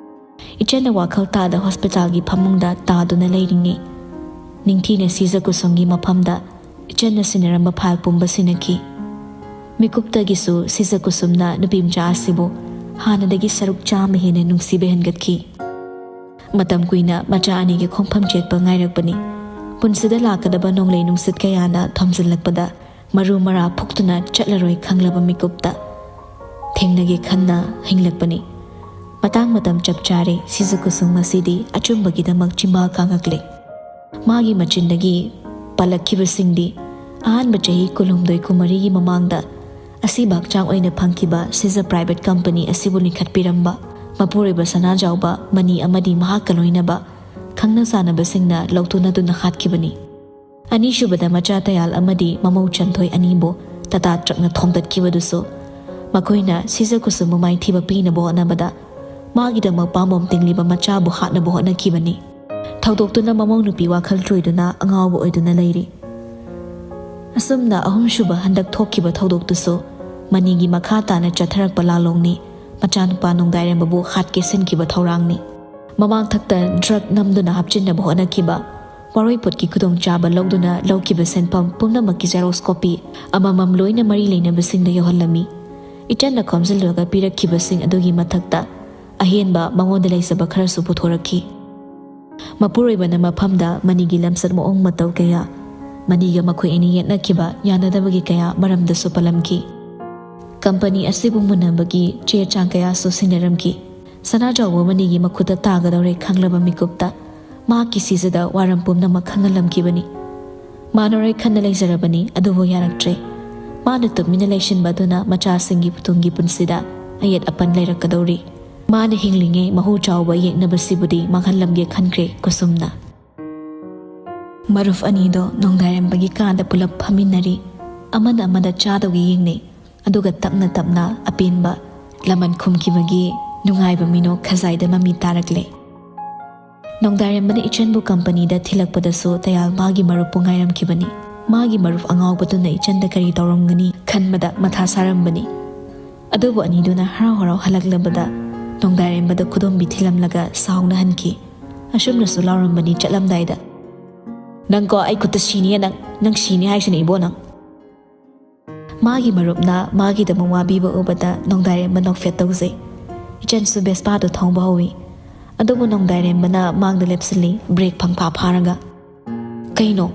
ꯏꯆꯟꯅ ꯋꯥꯈꯜ ꯇꯥꯗ ꯍꯣꯁꯄꯤꯇꯥꯜꯒꯤ ꯐꯃꯨꯡꯗ ꯇꯥꯗꯨꯅ ꯂꯩꯔꯤꯉꯩ, ꯅꯤꯡꯊꯤꯅ ꯁꯤꯖ ꯀꯨꯁꯨꯝꯒꯤ ꯃꯐꯝꯗ ꯏꯆꯟꯅ ꯁꯤꯟꯅꯔꯝꯕ ꯐꯥꯏꯜ ꯄꯨꯝꯕ ꯁꯤꯟꯅꯈꯤ꯫ ꯃꯤꯀꯨꯞꯇꯒꯤꯁꯨ ꯁꯤꯖ ꯀꯨꯁꯨꯝꯅ ꯅꯨꯄꯤ ꯃꯆꯥ ꯑꯁꯤꯕꯨ ꯍꯥꯟꯅꯗꯒꯤ ꯁꯔꯨꯛ ꯆꯥꯝꯃ ꯍꯦꯟꯅ ꯅꯨꯡꯁꯤꯕ ꯍꯦꯟꯒꯠꯈꯤ꯫ ꯃꯇꯝ ꯀꯨꯏꯅ ꯃꯆꯥ ꯑꯅꯤꯒꯤ ꯈꯣꯡꯐꯝ ꯆꯦꯠꯄ ꯉꯥꯏꯔꯛꯄꯅꯤ꯫ ꯄꯨꯟꯁꯤꯗ ꯂꯥꯛꯀꯗꯕ ꯅꯣꯡꯂꯩ ꯅꯨꯡꯁꯤꯠ ꯀꯌꯥꯅ ꯊꯣꯝꯖꯤꯜꯂꯛꯄꯗ ꯃꯔꯨ ꯃꯔꯥ ꯐꯨꯛꯇꯨꯅ ꯆꯠꯂꯔꯣꯏ ꯈꯪꯂꯕ ꯃꯤꯀꯨꯞꯇ ꯊꯦꯡꯅꯒꯦ ꯈꯟꯅ ꯍꯤꯡꯂꯛꯄꯅꯤ꯫ ꯃꯇꯥꯡ ꯃꯇꯝ ꯆꯞ ꯆꯥꯔꯦ꯫ ꯁꯤꯖ ꯀꯨꯁꯨꯝ ꯉꯁꯤꯗꯤ ꯑꯆꯨꯝꯕꯒꯤꯗꯃꯛ ꯆꯤꯝꯕꯥꯜ ꯀꯥꯡꯉꯛꯂꯦ꯫ ꯃꯥꯒꯤ ꯃꯆꯤꯟꯗꯒꯤ ꯄꯜꯂꯛꯈꯤꯕꯁꯤꯡꯗꯤ ꯑꯍꯥꯟꯕ ꯆꯍꯤ ꯀꯨꯟꯍꯨꯝꯗꯣꯏ ꯀꯨꯟꯃꯔꯤꯒꯤ ꯃꯃꯥꯡꯗ ꯑꯁꯤꯕ ꯍꯛꯆꯥꯡ ꯑꯣꯏꯅ ꯐꯪꯈꯤꯕ ꯁꯤꯖ ꯄ꯭ꯔꯥꯏꯚꯦꯠ ꯀꯝꯄꯅꯤ ꯑꯁꯤꯕꯨ ꯂꯤꯡꯈꯠꯄꯤꯔꯝꯕ ꯃꯄꯨꯔꯣꯏꯕ ꯁꯅꯥꯖꯥꯎꯕ ꯃꯅꯤ ꯑꯃꯗꯤ ꯃꯍꯥꯛꯀ ꯂꯣꯏꯅꯕ ꯈꯪꯅ ꯆꯥꯟꯅꯕꯁꯤꯡꯅ ꯂꯧꯊꯣꯛꯅꯗꯨꯅ ꯍꯥꯠꯈꯤꯕꯅꯤ꯫ ꯑꯅꯤꯁꯨꯕꯗ ꯃꯆꯥ ꯇꯌꯥꯜ ꯑꯃꯗꯤ ꯃꯃꯧ ꯆꯟꯊꯣꯏ ꯑꯅꯤꯕꯨ ꯇꯥꯇꯥ ꯇ꯭ꯔꯛꯅ ꯊꯣꯝꯗꯠꯈꯤꯕꯗꯨꯁꯨ ꯃꯈꯣꯏꯅ ꯁꯤꯖ ꯈꯨꯁꯨꯝꯕꯨ ꯃꯥꯏꯊꯤꯕ ꯄꯤꯅꯕ ꯍꯣꯠꯅꯕꯗ ꯃꯥꯒꯤꯗꯃꯛ ꯄꯥꯝꯕꯣꯝ ꯇꯤꯡꯂꯤꯕ ꯃꯆꯥꯕꯨ ꯍꯥꯠꯅꯕ ꯍꯣꯠꯅꯈꯤꯕꯅꯤ꯫ ꯊꯧꯗꯣꯛꯇꯨꯅ ꯃꯃꯧ ꯅꯨꯄꯤ ꯋꯥꯈꯜ ꯇꯣꯏꯗꯨꯅ ꯑꯉꯥꯎꯕ ꯑꯣꯏꯗꯨꯅ ꯂꯩꯔꯤ꯫ ꯑꯁꯨꯝꯅ ꯑꯍꯨꯝꯁꯨꯕ ꯍꯟꯗꯛ ꯊꯣꯛꯈꯤꯕ ꯊꯧꯗꯣꯛꯇꯨꯁꯨ ꯃꯅꯤꯒꯤ ꯃꯈꯥ ꯇꯥꯅ ꯆꯠꯊꯔꯛꯄ ꯂꯥꯂꯣꯡꯅꯤ꯫ ꯃꯆꯥꯅꯨꯄꯥ ꯅꯣꯡꯗꯥꯏꯔꯦꯝꯕꯕꯨ ꯍꯥꯠꯀꯦ ꯁꯤꯟꯈꯤꯕ ꯊꯧꯔꯥꯡꯅꯤ꯫ ꯃꯃꯥꯡꯊꯛꯇ ꯗ꯭ꯔꯛ ꯅꯝꯗꯨꯅ ꯍꯥꯞꯆꯤꯟꯅꯕ ꯍꯣꯠꯅꯈꯤꯕ, ꯋꯥꯔꯣꯏꯄꯣꯠꯀꯤ ꯈꯨꯗꯣꯡꯆꯥꯕ ꯂꯧꯗꯨꯅ ꯂꯧꯈꯤꯕ ꯁꯦꯟꯐꯝ ꯄꯨꯝꯅꯃꯛꯀꯤ ꯖꯦꯔꯣꯛꯁ ꯀꯣꯄꯤ ꯑꯃꯃꯝ ꯂꯣꯏꯅ ꯃꯔꯤ ꯂꯩꯅꯕꯁꯤꯡꯗ ꯌꯧꯍꯜꯂꯝꯃꯤ꯫ ꯏꯆꯟꯅ ꯈꯣꯝꯖꯤꯜꯂꯒ ꯄꯤꯔꯛꯈꯤꯕꯁꯤꯡ ꯑꯗꯨꯒꯤ ꯃꯊꯛꯇ ꯑꯍꯦꯟꯕ ꯃꯉꯣꯟꯗ ꯂꯩꯖꯕ ꯈꯔꯁꯨ ꯄꯨꯊꯣꯔꯛꯈꯤ꯫ ꯃꯄꯨꯔꯣꯏꯕꯅ ꯃꯐꯝꯗ ꯃꯅꯤꯒꯤ ꯂꯝꯆꯠ ꯃꯑꯣꯡ ꯃꯇꯧ ꯀꯌꯥ, ꯃꯅꯤꯒ ꯃꯈꯣꯏ ꯑꯅꯤ ꯌꯦꯠꯅꯈꯤꯕ ꯌꯥꯅꯗꯕꯒꯤ ꯀꯌꯥ ꯃꯔꯝꯗꯁꯨ ꯄꯜꯂꯝꯈꯤ꯫ ꯀꯝꯄꯅꯤ ꯑꯁꯤꯕꯨ ꯃꯨꯟꯅꯕꯒꯤ ꯆꯦ ꯆꯥꯡ ꯀꯌꯥꯁꯨ ꯁꯤꯟꯅꯔꯝꯈꯤ꯫ ꯁꯅꯥꯖꯥꯎꯕ ꯃꯅꯤꯒꯤ ꯃꯈꯨꯠꯇ ꯇꯥꯒꯗꯧꯔꯦ ꯈꯪꯂꯕ ꯃꯤꯀꯨꯞꯇ ꯃꯍꯥꯛꯀꯤ ꯁꯤꯖꯗ ꯋꯥꯔꯝ ꯄꯨꯝꯅꯃꯛ ꯈꯪꯍꯜꯂꯝꯈꯤꯕꯅꯤ꯫ ꯃꯥꯅꯣꯔꯣꯏ ꯈꯟꯅ ꯂꯩꯖꯔꯕꯅꯤ, ꯑꯗꯨꯕꯨ ꯌꯥꯔꯛꯇ꯭ꯔꯦ꯫ ꯃꯥꯅ ꯇꯨꯃꯤꯟꯅ ꯂꯩꯁꯤꯟꯕ ꯑꯗꯨꯅ ꯃꯆꯥꯁꯤꯡꯒꯤ ꯇꯨꯡꯒꯤ ꯄꯨꯟꯁꯤꯗ ꯑꯌꯦꯠ ꯑꯄꯟ ꯂꯩꯔꯛꯀꯗꯧꯔꯤ꯫ ꯃꯥꯅ ꯍꯤꯡꯂꯤꯉꯩ ꯃꯍꯨ ꯆꯥꯎꯕ ꯌꯦꯛꯅꯕꯁꯤꯕꯨꯗꯤ ꯃꯥꯡꯍꯜꯂꯝꯒꯦ ꯈꯟꯈ꯭ꯔꯦ ꯀꯨꯁꯨꯝꯅ꯫ ꯃꯔꯨꯞ ꯑꯅꯤꯗꯣ ꯅꯣꯡꯗꯥꯏꯔꯦꯝꯕꯒꯤ ꯀꯥꯗ ꯄꯨꯂꯞ ꯐꯝꯃꯤꯟꯅꯔꯤ꯫ ꯑꯃꯅ ꯑꯃꯗ ꯆꯥꯗꯧꯒꯤ ꯌꯦꯡꯅꯩ꯫ ꯑꯗꯨꯒ ꯇꯞꯅ ꯇꯞꯅ ꯑꯄꯦꯟꯕ ꯂꯃꯟ ꯈꯨꯝꯈꯤꯕꯒꯤ ꯅꯨꯡꯉꯥꯏꯕ ꯃꯤꯅꯣꯛ ꯈꯖꯥꯏꯗ ꯃꯃꯤ ꯇꯥꯔꯛꯂꯦ꯫ ꯅꯣꯡꯗꯥꯏꯔꯦꯝꯕꯅ ꯏꯆꯟꯕꯨ ꯀꯝꯄꯅꯤꯗ ꯊꯤꯜꯂꯛꯄꯗꯁꯨ ꯇꯌꯥꯜ ꯃꯥꯒꯤ ꯃꯔꯨꯞꯄꯨ ꯉꯥꯏꯔꯝꯈꯤꯕꯅꯤ꯫ ꯃꯥꯒꯤ ꯃꯔꯨꯞ ꯑꯉꯥꯎꯕꯗꯨꯅ ꯏꯆꯟꯗ ꯀꯔꯤ ꯇꯧꯔꯝꯒꯅꯤ ꯈꯟꯕꯗ ꯃꯊꯥ ꯁꯥꯔꯝꯕꯅꯤ꯫ ꯑꯗꯨꯕꯨ ꯑꯅꯤꯗꯨꯅ ꯍꯔꯥꯎ ꯍꯔꯥꯎ ꯍꯜꯂꯛꯂꯕꯗ ꯅꯣꯡꯗꯥꯏꯔꯦꯝꯕꯗ ꯈꯨꯗꯣꯝꯕꯤ ꯊꯤꯜꯂꯝꯂꯒ ꯁꯥꯎꯅ ꯍꯟꯈꯤ꯫ ꯑꯁꯨꯝꯅꯁꯨ ꯂꯥꯎꯔꯝꯕꯅꯤ ꯆꯠꯂꯝꯗꯥꯏꯗ, "ꯅꯪꯀꯣ, ꯑꯩ ꯈꯨꯠꯇ ꯁꯤꯅꯤꯌꯦ ꯅꯪ, ꯅꯪ ꯁꯤꯅꯤ ꯍꯥꯏꯁꯤꯅꯦ ꯏꯕꯣ ꯅꯪ"꯫ ꯃꯥꯒꯤ ꯃꯔꯨꯞꯅ ꯃꯥꯒꯤꯗꯃꯛ ꯋꯥꯕꯤꯕ ꯎꯕꯗ ꯅꯣꯡꯗꯥꯏꯔꯦꯝꯕ ꯅꯣꯛꯐꯦꯠ ꯇꯧꯖꯩ꯫ ꯏꯆꯟꯁꯨ ꯕꯦꯁꯄꯥꯗꯨ ꯊꯧꯕ ꯍꯧꯏ꯫ ꯑꯗꯨꯕꯨ ꯅꯣꯡꯗꯥꯏꯔꯦꯝꯕꯅ ꯃꯥꯡꯗ ꯂꯦꯞꯁꯤꯜꯂꯤ, ꯕ꯭ꯔꯦꯛ ꯐꯪꯐꯥ ꯐꯥꯔꯒ꯫ "ꯀꯩꯅꯣ?"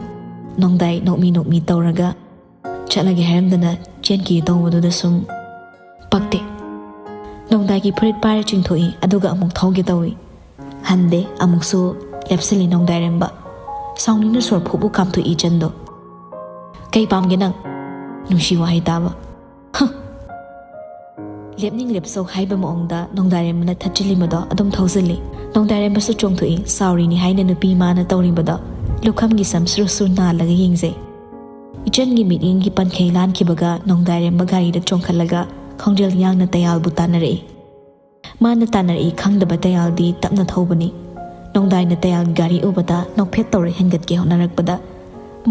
ꯅꯣꯡꯗꯥꯏ ꯅꯣꯛꯃꯤ ꯅꯣꯛꯃꯤ ꯇꯧꯔꯒ, "ꯆꯠꯂꯒꯦ ꯍꯥꯏꯔꯝꯗꯅ ꯆꯦꯟꯈꯤ" ꯇꯧꯕꯗꯨꯗ ꯁꯨꯝ ꯄꯛꯇꯦ꯫ ꯅꯣꯡꯗꯥꯏꯒꯤ ꯐꯨꯔꯤꯠ ꯄꯥꯏꯔ ꯆꯤꯡꯊꯣꯛꯏ, ꯑꯗꯨꯒ ꯑꯃꯨꯛ ꯊꯧꯒꯦ ꯇꯧꯏ꯫ ꯍꯟꯗꯦ, ꯑꯃꯨꯛꯁꯨ ꯂꯦꯞꯁꯤꯜꯂꯤ ꯅꯣꯡꯗꯥꯏꯔꯦꯝꯕ꯫ ꯁꯥꯎꯅꯤꯡꯅ ꯁꯣꯔ ꯐꯨꯕꯨ ꯀꯥꯝꯊꯣꯛꯏ ꯏꯆꯟꯗꯣ꯫ "ꯀꯩ ꯄꯥꯝꯒꯦ ꯅꯪ?" ꯅꯨꯡꯁꯤ ꯋꯥꯍꯩ ꯇꯥꯕ꯫ "ꯍ!" ꯂꯦꯞꯅꯤꯡ ꯂꯦꯞꯆꯧ ꯍꯥꯏꯕ ꯃꯑꯣꯡꯗ ꯅꯣꯡꯗꯥꯏꯔꯦꯝꯕꯅ ꯊꯠꯆꯤꯜꯂꯤꯕꯗꯣ ꯑꯗꯨꯝ ꯊꯧꯖꯤꯜꯂꯤ꯫ ꯅꯣꯡꯗꯥꯏꯔꯦꯝꯕꯁꯨ ꯆꯣꯡꯊꯣꯛꯏ꯫ ꯁꯥꯎꯔꯤꯅꯤ ꯍꯥꯏꯅ ꯅꯨꯄꯤ ꯃꯥꯅ ꯇꯧꯔꯤꯕꯗꯣ ꯂꯨꯈꯝꯒꯤ ꯁꯝ ꯁꯨꯔꯨ ꯁꯨꯔꯨ ꯅꯥꯜꯂꯒ ꯌꯦꯡꯖꯩ꯫ ꯏꯆꯟꯒꯤ ꯃꯤꯠꯌꯦꯡꯒꯤ ꯄꯟꯈꯩ ꯂꯥꯟꯈꯤꯕꯒ ꯅꯣꯡꯗꯥꯏꯔꯦꯝꯕ ꯒꯥꯔꯤꯗ ꯆꯣꯡꯈꯠꯂꯒ ꯈꯣꯡꯖꯦꯜ ꯌꯥꯡꯅ ꯇꯌꯥꯜꯕꯨ ꯇꯥꯟꯅꯔꯛꯏ꯫ ꯃꯥꯅ ꯇꯥꯟꯅꯔꯛꯏ ꯈꯪꯗꯕ ꯇꯌꯥꯜꯗꯤ ꯇꯞꯅ ꯊꯧꯕꯅꯤ꯫ ꯅꯣꯡꯗꯥꯏꯅ ꯇꯌꯥꯜꯒꯤ ꯒꯥꯔꯤ ꯎꯕꯗ ꯅꯣꯛꯐꯦꯠ ꯇꯧꯔ ꯍꯦꯟꯒꯠꯀꯦ ꯍꯣꯠꯅꯔꯛꯄꯗ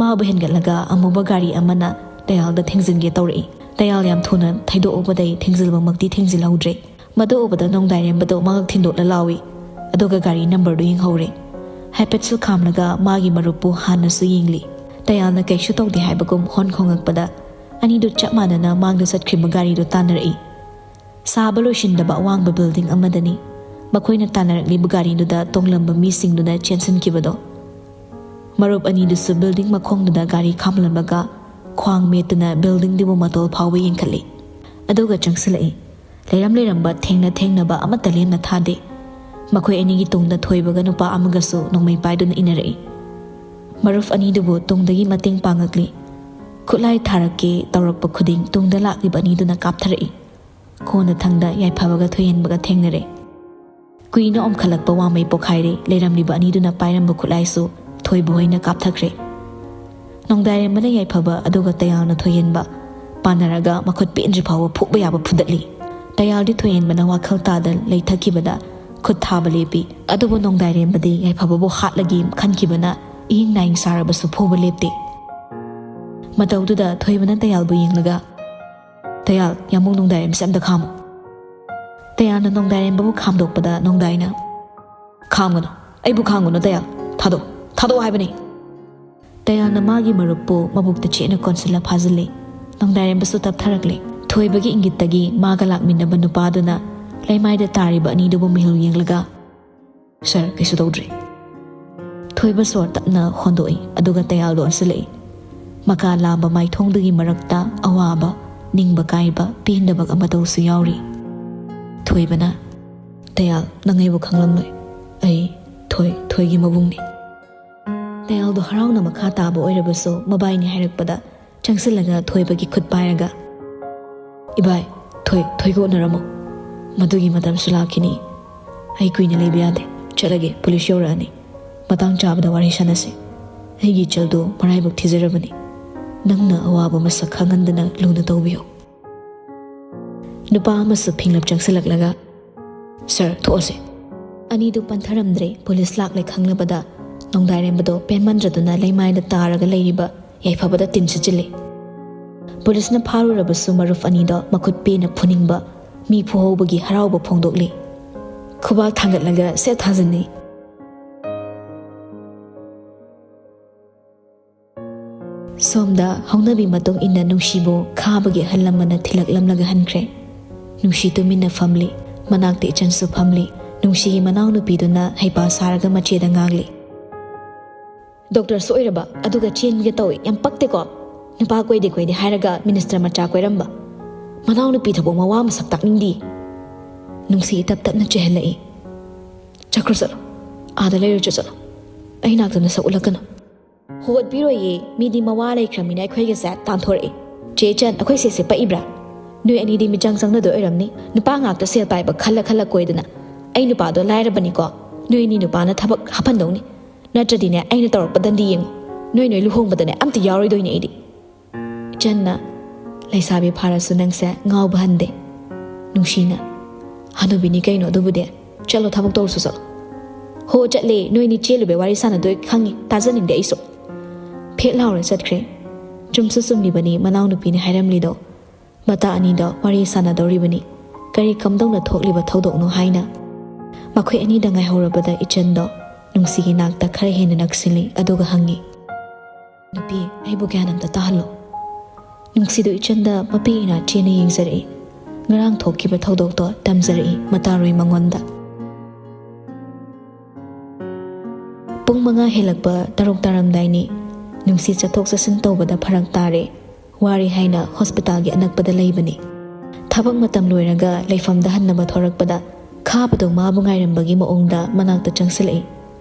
ꯃꯥꯕꯨ ꯍꯦꯟꯒꯠꯂꯒ ꯑꯃꯨꯕ ꯒꯥꯔꯤ ꯑꯃꯅ ꯇꯌꯥꯜꯗ ꯊꯦꯡꯖꯤꯟꯒꯦ ꯇꯧꯔꯛꯏ꯫ ꯇꯌꯥꯜ ꯌꯥꯝ ꯊꯨꯅ ꯊꯩꯗꯣꯛꯎꯕꯗꯩ ꯊꯦꯡꯖꯤꯜꯕꯃꯛꯇꯤ ꯊꯦꯡꯖꯤꯜꯍꯧꯗ꯭ꯔꯦ꯫ ꯃꯗꯨ ꯎꯕꯗ ꯅꯣꯡꯗꯥꯏꯔꯦꯝꯕꯗꯣ ꯃꯉꯛ ꯊꯤꯟꯗꯣꯛꯂ ꯂꯥꯎꯏ꯫ ꯑꯗꯨꯒ ꯒꯥꯔꯤ ꯅꯝꯕꯔꯗꯨ ꯌꯦꯡꯍꯧꯔꯦ꯫ ꯍꯥꯏꯐꯦꯠꯁꯨ ꯈꯥꯝꯂꯒ ꯃꯥꯒꯤ ꯃꯔꯨꯞꯄꯨ ꯍꯥꯟꯅꯁꯨ ꯌꯦꯡꯂꯤ꯫ ꯇꯌꯥꯜꯅ ꯀꯩꯁꯨ ꯇꯧꯗꯦ ꯍꯥꯏꯕꯒꯨꯝ ꯍꯣꯟ ꯈꯣꯡꯉꯛꯄꯗ ꯑꯅꯤꯗꯨ ꯆꯞ ꯃꯥꯟꯅꯅ ꯃꯥꯡꯗ ꯆꯠꯈ꯭ꯔꯤꯕ ꯒꯥꯔꯤꯗꯨ ꯇꯥꯟꯅꯔꯛꯏ꯫ ꯁꯥꯕ ꯂꯣꯏꯁꯤꯟꯗꯕ ꯑꯋꯥꯡꯕ ꯕꯤꯜꯗꯤꯡ ꯑꯃꯗꯅꯤ ꯃꯈꯣꯏꯅ ꯇꯥꯟꯅꯔꯛꯂꯤꯕ ꯒꯥꯔꯤꯗꯨꯗ ꯇꯣꯡꯂꯝꯕ ꯃꯤꯁꯤꯡꯗꯨꯅ ꯆꯦꯟꯁꯤꯟꯈꯤꯕꯗꯣ꯫ ꯃꯔꯨꯞ ꯑꯅꯤꯗꯨꯁꯨ ꯕꯤꯜꯗꯤꯡ ꯃꯈꯣꯡꯗꯨꯗ ꯒꯥꯔꯤ ꯈꯥꯝꯂꯝꯂꯒ ꯈ꯭ꯋꯥꯡ ꯃꯦꯠꯇꯨꯅ ꯕꯤꯜꯗꯤꯡꯗꯨꯕꯨ ꯃꯇꯣꯜ ꯐꯥꯎꯕ ꯌꯦꯡꯈꯠꯂꯤ꯫ ꯑꯗꯨꯒ ꯆꯪꯁꯤꯜꯂꯛꯏ꯫ ꯂꯩꯔꯝ ꯂꯩꯔꯝꯕ ꯊꯦꯡꯅ ꯊꯦꯡꯅꯕ ꯑꯃꯠꯇ ꯂꯦꯝꯅ ꯊꯥꯗꯦ꯫ ꯃꯈꯣꯏ ꯑꯅꯤꯒꯤ ꯇꯨꯡꯗ ꯊꯣꯏꯕꯒ ꯅꯨꯄꯥ ꯑꯃꯒꯁꯨ ꯅꯣꯡꯃꯩ ꯄꯥꯏꯗꯨꯅ ꯏꯟꯅꯔꯛꯏ꯫ ꯃꯔꯨꯞ ꯑꯅꯤꯗꯨꯕꯨ ꯇꯨꯡꯗꯒꯤ ꯃꯇꯦꯡ ꯄꯥꯡꯉꯛꯂꯤ꯫ ꯈꯨꯠꯂꯥꯏ ꯊꯥꯔꯛꯀꯦ ꯇꯧꯔꯛꯄ ꯈꯨꯗꯤꯡ ꯇꯨꯡꯗ ꯂꯥꯛꯂꯤꯕ ꯑꯅꯤꯗꯨꯅ ꯀꯥꯞꯊꯔꯛꯏ꯫ ꯀꯣꯟꯅ ꯊꯪꯗ ꯌꯥꯏꯐꯕꯒ ꯊꯣꯏꯍꯦꯟꯕꯒ ꯊꯦꯡꯅꯔꯦ꯫ ꯀꯨꯏꯅ ꯑꯣꯝꯈꯠꯂꯛꯄ ꯋꯥꯃꯩ ꯄꯣꯈꯥꯏꯔꯦ꯫ ꯂꯩꯔꯝꯂꯤꯕ ꯑꯅꯤꯗꯨꯅ ꯄꯥꯏꯔꯝꯕ ꯈꯨꯠꯂꯥꯏꯁꯨ ꯊꯣꯏꯕ ꯍꯣꯏꯅ ꯀꯥꯞꯊꯈ꯭ꯔꯦ꯫ ꯅꯣꯡꯗꯥꯏꯔꯦꯝꯕꯅ ꯌꯥꯏꯐꯕ ꯑꯗꯨꯒ ꯇꯌꯥꯜꯅ ꯊꯣꯏꯍꯦꯟꯕ ꯄꯥꯟꯅꯔꯒ ꯃꯈꯨꯠ ꯄꯦꯟꯗ꯭ꯔꯤ ꯐꯥꯎꯕ ꯐꯨꯕ ꯌꯥꯕ ꯐꯨꯗꯠꯂꯤ꯫ ꯇꯌꯥꯜꯗꯤ ꯊꯣꯏꯍꯦꯟꯕꯅ ꯋꯥꯈꯜ ꯇꯥꯗ ꯂꯩꯊꯈꯤꯕꯗ ꯈꯨꯠ ꯊꯥꯕ ꯂꯦꯞꯄꯤ꯫ ꯑꯗꯨꯕꯨ ꯅꯣꯡꯗꯥꯏꯔꯦꯝꯕꯗꯤ ꯌꯥꯏꯐꯕꯕꯨ ꯍꯥꯠꯂꯒꯦ ꯈꯟꯈꯤꯕꯅ ꯏꯍꯤꯡ ꯅꯥꯍꯤꯡ ꯁꯥꯔꯕꯁꯨ ꯐꯨꯕ ꯂꯦꯞꯇꯦ꯫ ꯃꯇꯧꯗꯨꯗ ꯊꯣꯏꯕꯅ ꯇꯌꯥꯜꯕꯨ ꯌꯦꯡꯂꯒ, "ꯇꯌꯥꯜ, ꯌꯥꯝꯕꯨꯡ ꯅꯣꯡꯗꯥꯏꯔꯦꯝꯕꯁꯦ ꯑꯝꯇ ꯈꯥꯝꯃꯨ꯫" ꯇꯌꯥꯜꯅ ꯅꯣꯡꯗꯥꯏꯔꯦꯝꯕꯕꯨ ꯈꯥꯝꯗꯣꯛꯄꯗ ꯅꯣꯡꯗꯥꯏꯅ, "ꯈꯥꯝꯒꯅꯨ, ꯑꯩꯕꯨ ꯈꯥꯝꯒꯅꯨ ꯇꯌꯥꯜ, ꯊꯥꯗꯣꯛ, ꯊꯥꯗꯣꯛꯑꯣ ꯍꯥꯏꯕꯅꯤ!" ꯇꯌꯥꯜꯅ ꯃꯥꯒꯤ ꯃꯔꯨꯞꯄꯨ ꯃꯕꯨꯛꯇ ꯆꯦꯠꯅ ꯀꯣꯟꯁꯤꯜꯂ ꯐꯥꯖꯤꯜꯂꯤ꯫ ꯅꯣꯡꯗꯥꯏꯔꯦꯝꯕꯁꯨ ꯇꯞꯊꯔꯛꯂꯦ꯫ ꯊꯣꯏꯕꯒꯤ ꯏꯪꯒꯤꯠꯇꯒꯤ ꯃꯥꯒ ꯂꯥꯛꯃꯤꯟꯅꯕ ꯅꯨꯄꯥꯗꯨꯅ ꯂꯩꯃꯥꯏꯗ ꯇꯥꯔꯤꯕ ꯑꯅꯤꯗꯨꯕꯨ ꯃꯤꯍꯨꯜ ꯌꯦꯡꯂꯒ, "ꯁꯥꯔ, ꯀꯩꯁꯨ ꯇꯧꯗ꯭ꯔꯤ꯫" ꯊꯣꯏꯕ ꯁꯣꯔ ꯇꯞꯅ ꯍꯣꯟꯗꯣꯛꯏ, ꯑꯗꯨꯒ ꯇꯌꯥꯜꯗꯣ ꯑꯣꯟꯁꯤꯜꯂꯛꯏ꯫ ꯃꯀꯥ ꯂꯥꯝꯕ ꯃꯥꯏꯊꯣꯡꯗꯨꯒꯤ ꯃꯔꯛꯇ ꯑꯋꯥꯕ, ꯅꯤꯡꯕ ꯀꯥꯏꯕ, ꯄꯦꯟꯗꯕ ꯑꯃꯇꯧꯁꯨ ꯌꯥꯎꯔꯤ꯫ ꯊꯣꯏꯕꯅ, "ꯇꯌꯥꯜ, ꯅꯪ ꯑꯩꯕꯨ ꯈꯪꯂꯝꯂꯣꯏ꯫ ꯑꯩ ꯊꯣꯏ, ꯊꯣꯏꯒꯤ ꯃꯕꯨꯡꯅꯤ꯫" ꯇꯌꯥꯜꯗꯣ ꯍꯔꯥꯎꯅ ꯃꯈꯥ ꯇꯥꯕ ꯑꯣꯏꯔꯕꯁꯨ ꯃꯕꯥꯏꯅꯤ ꯍꯥꯏꯔꯛꯄꯗ ꯆꯪꯁꯤꯜꯂꯒ ꯊꯣꯏꯕꯒꯤ ꯈꯨꯠ ꯄꯥꯏꯔꯒ, "ꯏꯕꯥꯏ, ꯊꯣꯏ, ꯊꯣꯏꯒ ꯎꯅꯔꯝꯃꯣ꯫ ꯃꯗꯨꯒꯤ ꯃꯇꯝꯁꯨ ꯂꯥꯛꯈꯤꯅꯤ꯫ ꯑꯩ ꯀꯨꯏꯅ ꯂꯩꯕ ꯌꯥꯗꯦ꯫ "ꯆꯠꯂꯒꯦ, ꯄꯨꯂꯤꯁ ꯌꯧꯔꯛꯑꯅꯤ꯫ ꯃꯇꯥꯡ ꯆꯥꯕꯗ ꯋꯥꯔꯤ ꯁꯥꯟꯅꯁꯤ꯫ ꯑꯩꯒꯤ ꯏꯆꯜꯗꯨ ꯃꯔꯥꯏꯕꯛ ꯊꯤꯖꯔꯕꯅꯤ꯫ ꯅꯪꯅ ꯑꯋꯥꯕ ꯃꯁꯛ ꯈꯪꯍꯟꯗꯅ ꯂꯨꯅ ꯇꯧꯕꯤꯌꯨ"꯫ ꯅꯨꯄꯥ ꯑꯃꯁꯨ ꯐꯤꯡꯂꯞ ꯆꯪꯁꯤꯜꯂꯛꯂꯒ, "ꯁꯥꯔ, ꯊꯣꯛꯑꯁꯦ"꯫ ꯑꯅꯤꯗꯨ ꯄꯟꯊꯔꯝꯗ꯭ꯔꯦ꯫ ꯄꯨꯂꯤꯁ ꯂꯥꯛꯂꯦ ꯈꯪꯂꯕꯗ ꯅꯣꯡꯗꯥꯏꯔꯦꯝꯕꯗꯣ ꯄꯦꯟꯃꯟꯗ꯭ꯔꯗꯨꯅ ꯂꯩꯃꯥꯏꯗ ꯇꯥꯔꯒ ꯂꯩꯔꯤꯕ ꯌꯥꯏꯐꯕꯗ ꯇꯤꯟ ꯁꯤꯠꯆꯤꯜꯂꯤ꯫ ꯄꯨꯂꯤꯁꯅ ꯐꯥꯔꯨꯔꯕꯁꯨ ꯃꯔꯨꯞ ꯑꯅꯤꯗꯣ ꯃꯈꯨꯠ ꯄꯦꯟꯅ ꯐꯨꯅꯤꯡꯕ, ꯃꯤ ꯐꯨꯍꯧꯕꯒꯤ ꯍꯔꯥꯎꯕ ꯐꯣꯡꯗꯣꯛꯂꯤ꯫ ꯈꯨꯕꯥꯛ ꯊꯥꯡꯒꯠꯂꯒ ꯁꯦꯠ ꯊꯥꯖꯤꯟꯅꯩ꯫ ꯁꯣꯝꯗ ꯍꯧꯅꯕꯤ ꯃꯇꯨꯡ ꯏꯟꯅ ꯅꯨꯡꯁꯤꯕꯨ ꯈꯥꯕꯒꯤ ꯑꯍꯜ ꯂꯃꯟꯅ ꯊꯤꯜꯂꯛꯂꯝꯂꯒ ꯍꯟꯈ꯭ꯔꯦ꯫ ꯅꯨꯡꯁꯤ ꯇꯨꯃꯤꯟꯅ ꯐꯝꯂꯤ꯫ ꯃꯅꯥꯛꯇ ꯏꯆꯟꯁꯨ ꯐꯝꯂꯤ꯫ ꯅꯨꯡꯁꯤꯒꯤ ꯃꯅꯥꯎꯅꯨꯄꯤꯗꯨꯅ ꯍꯩꯄꯥ ꯁꯥꯔꯒ ꯃꯆꯦꯗ ꯉꯥꯡꯂꯤ꯫ "ꯗꯣꯛꯇꯔ ꯁꯣꯏꯔꯕ ꯑꯗꯨꯒ ꯆꯦꯟꯒꯦ ꯇꯧꯏ꯫ ꯌꯥꯝ ꯄꯛꯇꯦꯀꯣ? ꯅꯨꯄꯥ ꯀꯣꯏꯗꯦ ꯀꯣꯏꯗꯦ ꯍꯥꯏꯔꯒ ꯃꯤꯅꯤꯁꯇꯔ ꯃꯆꯥ ꯀꯣꯏꯔꯝꯕ꯫ ꯃꯅꯥꯎꯅꯨꯄꯤ ꯊꯕꯛ ꯃꯋꯥ ꯃꯁꯛ ꯇꯥꯛꯅꯤꯡꯗꯤ"꯫ ꯅꯨꯡꯁꯤ ꯇꯞ ꯇꯞꯅ ꯆꯦꯜꯍꯜꯂꯛꯏ꯫ "ꯆꯠꯈ꯭ꯔꯣ ꯆꯠꯂꯣ꯫ ꯑꯥꯗ ꯂꯩꯔꯨ ꯆꯠꯂꯣ꯫ ꯑꯩ ꯅꯥꯛꯇ ꯅꯁꯛ ꯎꯠꯂꯛꯀꯅꯨ"꯫ "ꯍꯧꯒꯠꯄꯤꯔꯣꯏꯌꯦ, ꯃꯤꯗꯤ ꯃꯋꯥ ꯂꯩꯈ꯭ꯔꯃꯤꯅ ꯑꯩꯈꯣꯏꯒꯁꯦ ꯇꯥꯟꯊꯣꯔꯛꯑꯦ"꯫ "ꯆꯦ ꯏꯆꯟ, ꯑꯩꯈꯣꯏ ꯁꯦꯁꯦ ꯄꯛꯏꯕ꯭ꯔꯥ? ꯅꯣꯏ ꯑꯅꯤꯗꯤ ꯃꯤꯆꯪ ꯆꯪꯅꯗꯣꯏ ꯑꯣꯏꯔꯝꯅꯤ꯫ ꯅꯨꯄꯥ ꯉꯥꯛꯇ ꯁꯦꯜ ꯄꯥꯏꯕ ꯈꯜꯂ ꯈꯜꯂ ꯀꯣꯏꯗꯅ꯫ ꯑꯩ ꯅꯨꯄꯥꯗꯣ ꯂꯥꯏꯔꯕꯅꯤꯀꯣ꯫ ꯅꯣꯏ ꯑꯅꯤ ꯅꯨꯄꯥꯅ ꯊꯕꯛ ꯍꯥꯞꯍꯟꯗꯧꯅꯤ꯫ ꯅꯠꯇ꯭ꯔꯗꯤꯅꯦ, ꯑꯩꯅ ꯇꯧꯔꯛꯄ ꯗꯟꯗꯤ ꯌꯦꯡꯉꯨ꯫ ꯅꯣꯏ ꯅꯣꯏ ꯂꯨꯍꯣꯡꯕꯗꯅꯦ ꯑꯝꯇ ꯌꯥꯎꯔꯣꯏꯗꯣꯏꯅꯦ ꯑꯩꯗꯤ"꯫ ꯏꯆꯟꯅ, "ꯂꯩꯁꯥꯕꯤ ꯐꯥꯔꯁꯨ ꯅꯪꯁꯦ ꯉꯥꯎꯕ ꯍꯟꯗꯦ"꯫ ꯅꯨꯡꯁꯤꯅ, "ꯍꯅꯨꯕꯤꯅꯤ ꯀꯩꯅꯣ ꯑꯗꯨꯕꯨꯗꯤ꯫ ꯆꯠꯂꯣ, ꯊꯕꯛ ꯇꯧꯔꯨꯁꯨ ꯆꯠꯂꯣ"꯫ "ꯍꯣ, ꯆꯠꯂꯦ꯫ ꯅꯣꯏꯅꯤ ꯆꯦꯜꯂꯨꯕꯩ ꯋꯥꯔꯤ ꯁꯥꯟꯅꯗꯣꯏ ꯈꯪꯉꯤ꯫ ꯇꯥꯖꯅꯤꯡꯗꯦ ꯑꯩꯁꯨ"꯫ ꯐꯦꯠ ꯂꯥꯎꯔ ꯆꯠꯈ꯭ꯔꯦ꯫ ꯆꯨꯝꯁꯨ ꯆꯨꯝꯂꯤꯕꯅꯤ ꯃꯅꯥꯎꯅꯨꯄꯤꯅ ꯍꯥꯏꯔꯝꯂꯤꯗꯣ꯫ ꯃꯇꯥ ꯑꯅꯤꯗꯣ ꯋꯥꯔꯤ ꯁꯥꯟꯅꯗꯧꯔꯤꯕꯅꯤ꯫ ꯀꯔꯤ ꯀꯝꯗꯧꯅ ꯊꯣꯛꯂꯤꯕ ꯊꯧꯗꯣꯛꯅꯣ ꯍꯥꯏꯅ꯫ ꯃꯈꯣꯏ ꯑꯅꯤꯗ ꯉꯥꯏꯍꯧꯔꯕꯗ ꯏꯆꯟꯗꯣ ꯅꯨꯡꯁꯤꯒꯤ ꯅꯥꯛꯇ ꯈꯔ ꯍꯦꯟꯅ ꯅꯛꯁꯤꯜꯂꯤ, ꯑꯗꯨꯒ ꯍꯪꯉꯤ, "ꯅꯨꯄꯤ, ꯑꯩꯕꯨ ꯒ꯭ꯌꯥꯟ ꯑꯝꯇ ꯇꯥꯍꯜꯂꯣ"꯫ ꯅꯨꯡꯁꯤꯗꯨ ꯏꯆꯟꯗ ꯃꯄꯤ ꯏꯅꯥ ꯆꯦꯟꯅ ꯌꯦꯡꯖꯔꯛꯏ꯫ ꯉꯔꯥꯡ ꯊꯣꯛꯈꯤꯕ ꯊꯧꯗꯣꯛꯇꯣ ꯇꯝꯖꯔꯛꯏ ꯃꯇꯥꯔꯣꯏ ꯃꯉꯣꯟꯗ꯫ ꯄꯨꯡ ꯃꯉꯥ ꯍꯦꯜꯂꯛꯄ, ꯇꯔꯨꯛ ꯇꯥꯔꯝꯗꯥꯏꯅꯤ꯫ ꯅꯨꯡꯁꯤ ꯆꯠꯊꯣꯛ ꯆꯠꯁꯤꯟ ꯇꯧꯕꯗ ꯐꯔꯛ ꯇꯥꯔꯦ꯫ ꯋꯥꯔꯦ ꯍꯥꯏꯅ ꯍꯣꯁꯄꯤꯇꯥꯜꯒꯤ ꯑꯅꯛꯄꯗ ꯂꯩꯕꯅꯤ꯫ ꯊꯕꯛ ꯃꯇꯝ ꯂꯣꯏꯔꯒ ꯂꯩꯐꯝꯗ ꯍꯟꯅꯕ ꯊꯣꯔꯛꯄꯗ ꯈꯥꯕꯗꯣ ꯃꯥꯕꯨ ꯉꯥꯏꯔꯝꯕꯒꯤ ꯃꯑꯣꯡꯗ ꯃꯅꯥꯛꯇ ꯆꯪꯁꯤꯜꯂꯛꯏ꯫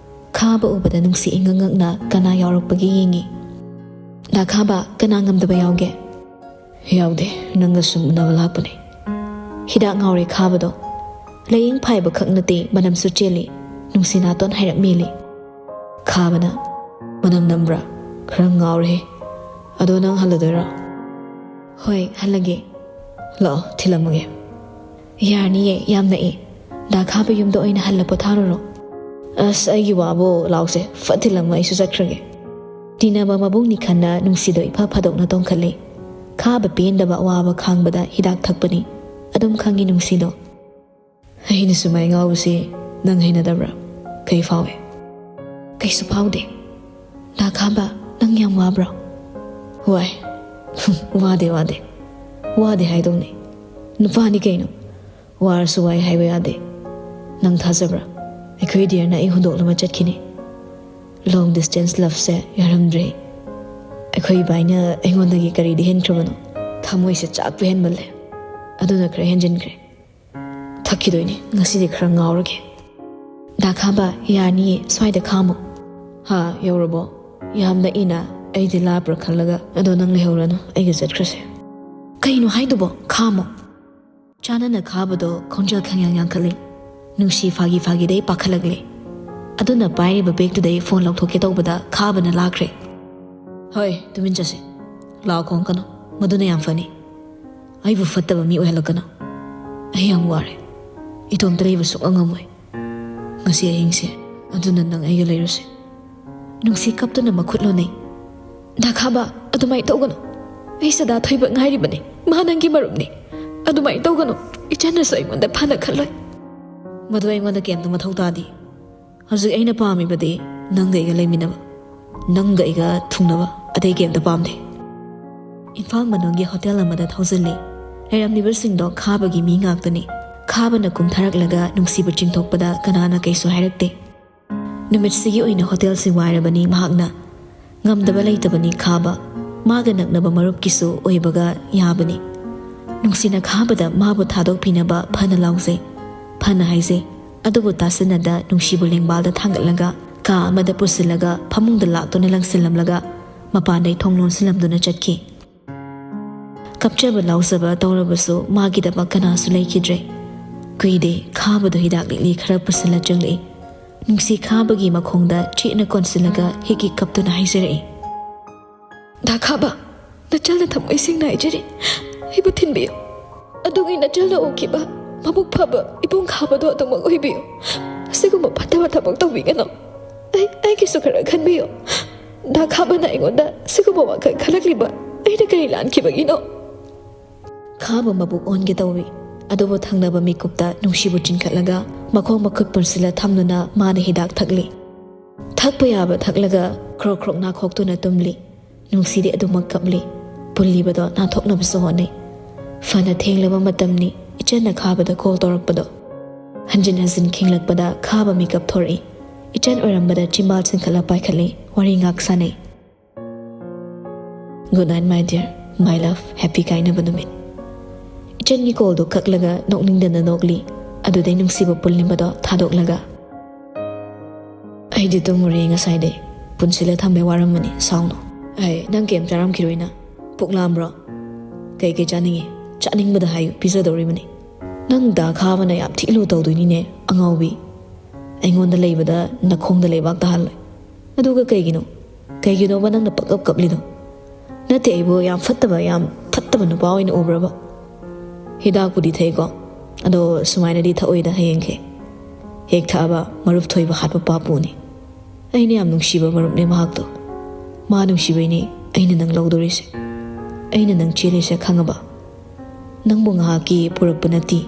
ꯈꯥꯕ ꯎꯕꯗ ꯅꯨꯡꯁꯤ ꯏꯉꯛ ꯉꯛꯅ ꯀꯅꯥ ꯌꯥꯎꯔꯛꯄꯒꯦ ꯌꯦꯡꯉꯤ꯫ "ꯗꯥ ꯈꯥꯕ, ꯀꯅꯥ ꯉꯝꯗꯕ ꯌꯥꯎꯒꯦ?" "ꯌꯥꯎꯗꯦ, ꯅꯪꯒ ꯁꯨꯝ ꯎꯅꯕ ꯂꯥꯛꯄꯅꯦ"꯫ ꯍꯤꯗꯥꯛ ꯉꯥꯎꯔꯦ ꯈꯥꯕꯗꯣ꯫ ꯂꯥꯏꯌꯦꯡ ꯐꯥꯏꯕ ꯈꯛ ꯅꯠꯇꯦ, ꯃꯅꯝꯁꯨ ꯆꯦꯜꯂꯤ꯫ ꯅꯨꯡꯁꯤ ꯅꯥꯇꯣꯟ ꯍꯥꯏꯔꯞ ꯃꯦꯜꯂꯤ꯫ ꯈꯥꯕꯅ, "ꯃꯅꯝ ꯅꯝꯕ꯭ꯔꯥ? ꯈꯔ ꯉꯥꯎꯔꯦꯍꯦ꯫ ꯑꯗꯣ ꯅꯪ ꯍꯜꯂꯗꯣꯏꯔꯣ?" "ꯍꯣꯏ, ꯍꯜꯂꯒꯦ꯫ ꯂꯥꯛꯑꯣ, ꯊꯤꯜꯂꯝꯃꯒꯦ꯫" "ꯌꯥꯔꯅꯤꯌꯦ, ꯌꯥꯝ ꯅꯛꯑꯦ꯫ ꯗꯥ ꯈꯥꯕ ꯌꯨꯝꯗ ꯑꯣꯏꯅ ꯍꯜꯂ ꯄꯣꯊꯥꯔꯨꯔꯣ꯫" "ꯑꯁ, ꯑꯩꯒꯤ ꯋꯥꯕꯨ, ꯂꯥꯎꯁꯦ, ꯐꯠ ꯊꯤꯜꯂꯝꯃ ꯑꯩꯁꯨ ꯆꯠꯈ꯭ꯔꯒꯦ꯫" ꯇꯤꯟꯅꯕ ꯃꯕꯨꯡꯅꯤ ꯈꯟꯅ ꯅꯨꯡꯁꯤꯗꯣ ꯏꯐ ꯐꯥꯗꯣꯛꯅ ꯇꯣꯡꯈꯠꯂꯤ꯫ ꯈꯥꯕ ꯄꯦꯟꯗꯕ ꯑꯋꯥꯕ ꯈꯥꯡꯕꯗ ꯍꯤꯗꯥꯛ ꯊꯛꯄꯅꯤ꯫ ꯑꯗꯨꯝ ꯈꯪꯉꯤ ꯅꯨꯡꯁꯤꯗꯣ꯫ "ꯑꯩꯅ ꯁꯨꯃꯥꯏ ꯉꯥꯎꯕꯁꯤ ꯅꯪ ꯍꯩꯅꯗꯕ꯭ꯔꯥ? ꯀꯩ ꯐꯥꯎꯏ?" "ꯀꯩꯁꯨ ꯐꯥꯎꯗꯦ꯫" "ꯗꯥ ꯈꯥꯕ, ꯅꯪ ꯌꯥꯝ ꯋꯥꯕ꯭ꯔꯣ?" "ꯋꯥꯏ꯫" "ꯋꯥꯗꯦ, ꯋꯥꯗꯦ꯫ ꯋꯥꯗꯦ ꯍꯥꯏꯗꯧꯅꯤ꯫ ꯅꯨꯄꯥꯅꯤ ꯀꯩꯅꯣ꯫ ꯋꯥꯔꯁꯨ ꯋꯥꯏ ꯍꯥꯏꯕ ꯌꯥꯗꯦ꯫ ꯅꯪ ꯊꯥꯖꯕ꯭ꯔꯥ? ꯑꯩꯈꯣꯏ ꯗꯤꯌꯔꯅ ꯑꯩ ꯍꯨꯟꯗꯣꯛꯂꯝꯃ ꯆꯠꯈꯤꯅꯤ꯫ Long distance loveꯁꯦ ꯌꯥꯔꯝꯗ꯭ꯔꯦ꯫ ꯑꯩꯈꯣꯏ ꯏꯕꯥꯏꯅ ꯑꯩꯉꯣꯟꯗꯒꯤ ꯀꯔꯤꯗ ꯍꯦꯟꯈ꯭ꯔꯕꯅꯣ? ꯊꯃꯣꯏꯁꯦ ꯆꯥꯛꯄ ꯍꯦꯟꯃꯜꯂꯦ꯫ ꯑꯗꯨꯅ ꯈꯔ ꯍꯦꯟꯖꯤꯟꯈ꯭ꯔꯦ꯫ ꯊꯛꯈꯤꯗꯣꯏꯅꯤ, ꯉꯁꯤꯗꯤ ꯈꯔ ꯉꯥꯎꯔꯒꯦ꯫" "ꯗꯥ ꯈꯥꯕ, ꯌꯥꯅꯤꯌꯦ, ꯁ꯭ꯋꯥꯏꯗ ꯈꯥꯝꯃꯣ꯫" "ꯍꯥ, ꯌꯧꯔꯕꯣ? ꯌꯥꯝ ꯅꯛꯏꯅ, ꯑꯩꯗꯤ ꯂꯥꯞꯄ꯭ꯔꯥ ꯈꯜꯂꯒ꯫ ꯑꯗꯣ ꯅꯪ ꯂꯩꯍꯧꯔꯅꯨ, ꯑꯩꯒ ꯆꯠꯈ꯭ꯔꯁꯦ꯫" "ꯀꯩꯅꯣ ꯍꯥꯏꯗꯨꯕꯣ? ꯈꯥꯝꯃꯣ꯫" ꯆꯥꯅꯅ ꯈꯥꯕꯗꯣ ꯈꯣꯟꯖꯦꯜ ꯈꯪꯌꯥꯡ ꯌꯥꯡꯈꯠꯂꯤ꯫ ꯅꯨꯡꯁꯤ ꯐꯥꯒꯤ ꯐꯥꯒꯤꯗꯩ ꯄꯥꯈꯠꯂꯛꯂꯦ꯫ ꯑꯗꯨꯅ ꯄꯥꯏꯔꯤꯕ ꯕꯦꯒꯇꯨꯗꯩ ꯐꯣꯟ ꯂꯧꯊꯣꯛꯀꯦ ꯇꯧꯕꯗ ꯈꯥꯕꯅ ꯂꯥꯛꯈ꯭ꯔꯦ꯫ "ꯍꯣꯏ, ꯇꯨꯃꯤꯟ ꯆꯠꯁꯤ꯫ ꯂꯥꯎ ꯈꯣꯡꯀꯅꯨ꯫ ꯃꯗꯨꯅ ꯌꯥꯝ ꯐꯅꯤ꯫ ꯑꯩꯕꯨ ꯐꯠꯇꯕ ꯃꯤ ꯑꯣꯏꯍꯜꯂꯛꯀꯅꯨ꯫ ꯑꯩ ꯌꯥꯝ ꯋꯥꯔꯦ꯫ ꯏꯇꯣꯝꯇ ꯂꯩꯕ ꯁꯨꯛꯉꯝ ꯉꯝꯃꯣꯏ꯫ ꯉꯁꯤ ꯑꯍꯤꯡꯁꯦ ꯑꯗꯨꯅ ꯅꯪ ꯑꯩꯒ ꯂꯩꯔꯨꯁꯦ꯫" ꯅꯨꯡꯁꯤ ꯀꯞꯇꯨꯅ ꯃꯈꯨꯠ ꯂꯣꯟꯅꯩ꯫ "ꯗꯥ ꯈꯥꯕ, ꯑꯗꯨꯃꯥꯏꯅ ꯇꯧꯒꯅꯨ꯫ ꯑꯩ ꯁꯗꯥ ꯊꯣꯏꯕ ꯉꯥꯏꯔꯤꯕꯅꯤ꯫ ꯃꯥ ꯅꯪꯒꯤ ꯃꯔꯨꯞꯅꯤ꯫ ꯑꯗꯨꯃꯥꯏꯅ ꯇꯧꯒꯅꯨ꯫ ꯏꯆꯟꯅꯁꯨ ꯑꯩꯉꯣꯟꯗ ꯐꯅ ꯈꯜꯂꯣꯏ꯫" "ꯃꯗꯨ ꯑꯩꯉꯣꯟꯗ ꯀꯩꯝꯇ ꯃꯊꯧ ꯇꯥꯗꯦ꯫ ꯍꯧꯖꯤꯛ ꯑꯩꯅ ꯄꯥꯝꯃꯤꯕꯗꯤ ꯅꯪꯒ ꯑꯩꯒ ꯂꯩꯃꯤꯟꯅꯕ, ꯅꯪꯒ ꯑꯩꯒ ꯊꯨꯡꯅꯕ, ꯑꯇꯩ ꯀꯩꯝꯇ ꯄꯥꯝꯗꯦ꯫" ꯏꯝꯐꯥꯜ ꯃꯅꯨꯡꯒꯤ ꯍꯣꯇꯦꯜ ꯑꯃꯗ ꯊꯧꯖꯤꯜꯂꯤ꯫ ꯂꯩꯔꯝꯂꯤꯕꯁꯤꯡꯗꯣ ꯈꯥꯕꯒꯤ ꯃꯤ ꯉꯥꯛꯇꯅꯤ꯫ ꯈꯥꯕꯅ ꯀꯨꯝꯊꯔꯛꯂꯒ ꯅꯨꯡꯁꯤꯕ ꯆꯤꯡꯊꯣꯛꯄꯗ ꯀꯅꯥꯅ ꯀꯩꯁꯨ ꯍꯥꯏꯔꯛꯇꯦ꯫ ꯅꯨꯃꯤꯠꯁꯤꯒꯤ ꯑꯣꯏꯅ ꯍꯣꯇꯦꯜꯁꯤ ꯋꯥꯏꯔꯕꯅꯤ ꯃꯍꯥꯛꯅ꯫ ꯉꯝꯗꯕ ꯂꯩꯇꯕꯅꯤ ꯈꯥꯕ꯫ ꯃꯥꯒ ꯅꯛꯅꯕ ꯃꯔꯨꯞꯀꯤꯁꯨ ꯑꯣꯏꯕꯒ ꯌꯥꯕꯅꯤ꯫ ꯅꯨꯡꯁꯤꯅ ꯈꯥꯕꯗ ꯃꯥꯕꯨ ꯊꯥꯗꯣꯛꯄꯤꯅꯕ ꯐꯅ ꯂꯥꯎꯖꯩ, ꯐꯅ ꯍꯥꯏꯖꯩ꯫ ꯑꯗꯨꯕꯨ ꯇꯥꯁꯤꯟꯅꯗ ꯅꯨꯡꯁꯤꯕꯨ ꯂꯦꯡꯕꯥꯜꯗ ꯊꯥꯡꯒꯠꯂꯒ ꯀꯥ ꯑꯃꯗ ꯄꯨꯁꯤꯜꯂꯒ ꯐꯃꯨꯡꯗ ꯂꯥꯛꯇꯨꯅ ꯂꯪꯁꯤꯜꯂꯝꯂꯒ ꯃꯄꯥꯟꯗꯩ ꯊꯣꯡ ꯂꯣꯟꯁꯤꯜꯂꯝꯗꯨꯅ ꯆꯠꯈꯤ꯫ ꯀꯞꯆꯕ ꯂꯥꯎꯖꯕ ꯇꯧꯔꯕꯁꯨ ꯃꯥꯒꯤꯗꯃꯛ ꯀꯅꯥꯁꯨ ꯂꯩꯈꯤꯗ꯭ꯔꯦ꯫ ꯀꯨꯏꯗꯦ, ꯈꯥꯕꯗꯨ ꯍꯤꯗꯥꯛ ꯂꯤꯛꯂꯤ ꯈꯔ ꯄꯨꯁꯤꯜꯂ ꯆꯪꯂꯛꯏ꯫ ꯅꯨꯡꯁꯤ ꯈꯥꯕꯒꯤ ꯃꯈꯣꯡꯗ ꯆꯦꯠꯅ ꯀꯣꯟꯁꯤꯜꯂꯒ ꯍꯤꯛ ꯍꯤꯛ ꯀꯞꯇꯨꯅ ꯍꯥꯏꯖꯔꯛꯏ꯫ "ꯗꯥ ꯈꯥꯕ, ꯅꯆꯜꯅ ꯊꯃꯣꯏ ꯁꯦꯡꯅ ꯍꯥꯏꯖꯔꯤ, ꯑꯩꯕꯨ ꯊꯤꯟꯕꯤꯌꯨ꯫ ꯑꯗꯨꯒꯤ ꯅꯆꯜꯅ ꯎꯈꯤꯕ ꯃꯕꯨꯛ ꯐꯕ ꯏꯕꯨꯡ ꯈꯥꯕꯗꯣ ꯑꯗꯨꯃꯛ ꯑꯣꯏꯕꯤꯌꯨ꯫ ꯑꯁꯤꯒꯨꯝꯕ ꯐꯠꯇꯕ ꯊꯕꯛ ꯇꯧꯕꯤꯒꯅꯨ꯫ ꯑꯩ, ꯑꯩꯒꯤꯁꯨ ꯈꯔ ꯈꯟꯕꯤꯌꯨ꯫ ꯗꯥ ꯈꯥꯕꯅ ꯑꯩꯉꯣꯟꯗ ꯁꯤꯒꯨꯝꯕ ꯋꯥꯈꯜ ꯈꯜꯂꯛꯂꯤꯕ ꯑꯩꯅ ꯀꯔꯤ ꯂꯥꯟꯈꯤꯕꯒꯤꯅꯣ?" ꯈꯥꯕ ꯃꯕꯨꯛ ꯑꯣꯟꯒꯦ ꯇꯧꯏ꯫ ꯑꯗꯨꯕꯨ ꯊꯪꯅꯕ ꯃꯤꯀꯨꯞꯇ ꯅꯨꯡꯁꯤꯕꯨ ꯆꯤꯟꯈꯠꯂꯒ ꯃꯈꯣꯡ ꯃꯈꯨꯠ ꯄꯨꯟꯁꯤꯜꯂ ꯊꯝꯗꯨꯅ ꯃꯥꯅ ꯍꯤꯗꯥꯛ ꯊꯛꯂꯤ꯫ ꯊꯛꯄ ꯌꯥꯕ ꯊꯛꯂꯒ ꯈ꯭ꯔꯣꯛ ꯈ꯭ꯔꯣꯛ ꯅꯥꯈꯣꯛꯇꯨꯅ ꯇꯨꯝꯂꯤ꯫ ꯅꯨꯡꯁꯤꯗꯤ ꯑꯗꯨꯃꯛ ꯀꯞꯂꯤ꯫ ꯄꯨꯜꯂꯤꯕꯗꯣ ꯅꯥꯟꯊꯣꯛꯅꯕꯁꯨ ꯍꯣꯠꯅꯩ꯫ ꯐꯅ ꯊꯦꯡꯂꯕ ꯃꯇꯝꯅꯤ ꯏꯆꯟꯅ ꯈꯥꯕꯗ ꯀꯣꯜ ꯇꯧꯔꯛꯄꯗꯣ꯫ ꯍꯟꯖꯤꯟ ꯍꯟꯖꯤꯟ ꯈꯤꯡꯂꯛꯄꯗ ꯈꯥꯕ ꯃꯤꯀꯞ ꯊꯣꯔꯛꯏ꯫ ꯏꯆꯟ ꯑꯣꯏꯔꯝꯕꯗ ꯆꯤꯝꯕꯥꯜ ꯆꯤꯡꯈꯠꯂ ꯄꯥꯏꯈꯠꯂꯤ꯫ ꯋꯥꯔꯤ ꯉꯥꯛ ꯁꯥꯟꯅꯩ꯫ "Good night, my dear, my love, happy ꯀꯥꯏꯅꯕ ꯅꯨꯃꯤꯠ꯫" ꯏꯆꯟꯒꯤ ꯀꯣꯜꯗꯨ ꯀꯛꯂꯒ ꯅꯣꯛꯅꯤꯡꯗꯅ ꯅꯣꯛꯂꯤ꯫ ꯑꯗꯨꯗꯩ ꯅꯨꯡꯁꯤꯕ ꯄꯨꯜꯂꯤꯕꯗꯣ ꯊꯥꯗꯣꯛꯂꯒ, "ꯑꯩꯗꯤ ꯇꯨꯝꯃꯨꯔꯦ ꯉꯁꯥꯏꯗꯩ꯫ ꯄꯨꯟꯁꯤꯜꯂ ꯊꯝꯕꯩ ꯋꯥꯔꯝꯃꯅꯤ, ꯁꯥꯎꯅꯨ꯫ ꯑꯩ, ꯅꯪ ꯀꯩꯝ ꯆꯥꯔꯝꯈꯤꯔꯣꯏꯅ꯫ ꯄꯨꯛ ꯂꯥꯝꯕ꯭ꯔꯣ? ꯀꯩꯀꯩ ꯆꯥꯅꯤꯡꯉꯤ? ꯆꯥꯅꯤꯡꯕꯗ ꯍꯥꯏꯌꯨ, ꯄꯤꯖꯗꯧꯔꯤꯕꯅꯤ꯫ ꯅꯪ ꯗꯥ ꯈꯥꯕꯅ ꯌꯥꯝ ꯊꯤ ꯂꯨ ꯇꯧꯗꯣꯏꯅꯤꯅꯦ, ꯑꯉꯥꯎꯕꯤ꯫ ꯑꯩꯉꯣꯟꯗ ꯂꯩꯕꯗ ꯅꯈꯣꯡꯗ ꯂꯩꯕꯥꯛ ꯇꯥꯍꯜꯂꯣꯏ꯫ ꯑꯗꯨꯒ ꯀꯩꯒꯤꯅꯣ? ꯀꯩꯒꯤꯅꯣꯕ ꯅꯪꯅ ꯄꯪꯀꯞ ꯀꯞꯂꯤꯗꯣ? ꯅꯠꯇꯦ, ꯑꯩꯕꯨ ꯌꯥꯝ ꯐꯠꯇꯕ, ꯌꯥꯝ ꯐꯠꯇꯕ ꯅꯨꯄꯥ ꯑꯣꯏꯅ ꯎꯕ꯭ꯔꯕ? ꯍꯤꯗꯥꯛꯄꯨꯗꯤ ꯊꯛꯏꯀꯣ, ꯑꯗꯣ ꯁꯨꯃꯥꯏꯅꯗꯤ ꯊꯛꯑꯣꯏꯗ ꯍꯌꯦꯡꯈꯩ꯫ ꯍꯦꯛ ꯊꯛꯑꯕ ꯃꯔꯨꯞ ꯊꯣꯏꯕ ꯍꯥꯠꯄ ꯄꯥꯞꯄꯨꯅꯤ꯫ ꯑꯩꯅ ꯌꯥꯝ ꯅꯨꯡꯁꯤꯕ ꯃꯔꯨꯞꯅꯦ ꯃꯍꯥꯛꯇꯣ꯫ ꯃꯥ ꯅꯨꯡꯁꯤꯕꯩꯅꯦ ꯑꯩꯅ ꯅꯪ ꯂꯧꯗꯣꯔꯤꯁꯦ꯫ ꯑꯩꯅ ꯅꯪ ꯆꯦꯜꯂꯤꯁꯦ ꯈꯪꯉꯕ? ꯅꯪꯕꯨ ꯉꯥꯏꯍꯥꯛꯀꯤ ꯄꯨꯔꯛꯄ ꯅꯠꯇꯦ꯫